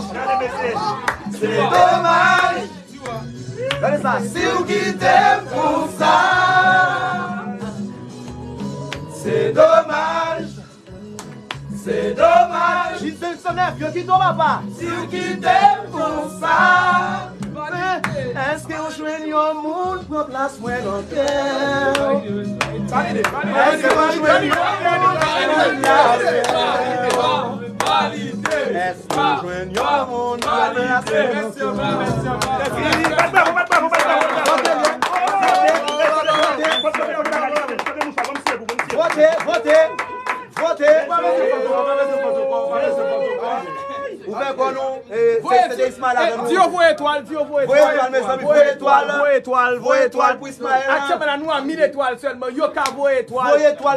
Se domaj. Gade sa, si w kite m pou sa, se domaj. Se domaj. Gisèle san nèf, yo kite w, papa. Si w kite m pou sa. Men, èske w jwenn yon moun pran plas mwen nan kè w? Èske w jwenn yon moun ki jwenn la? Èske w jwenn yon moun ki jwenn la? Vote, vote, vote. Ou fè kò nou, eh, se, se de Ismael avè nou. Di yo voye etwal, di yo voye etwal. Voye etwal, mezanmi, voye etwal. Voye etwal, voye etwal pou Ismael. Aktyèlman la, nou a mil etwal sèlman. Yo ka voye etwal. Voye etwal.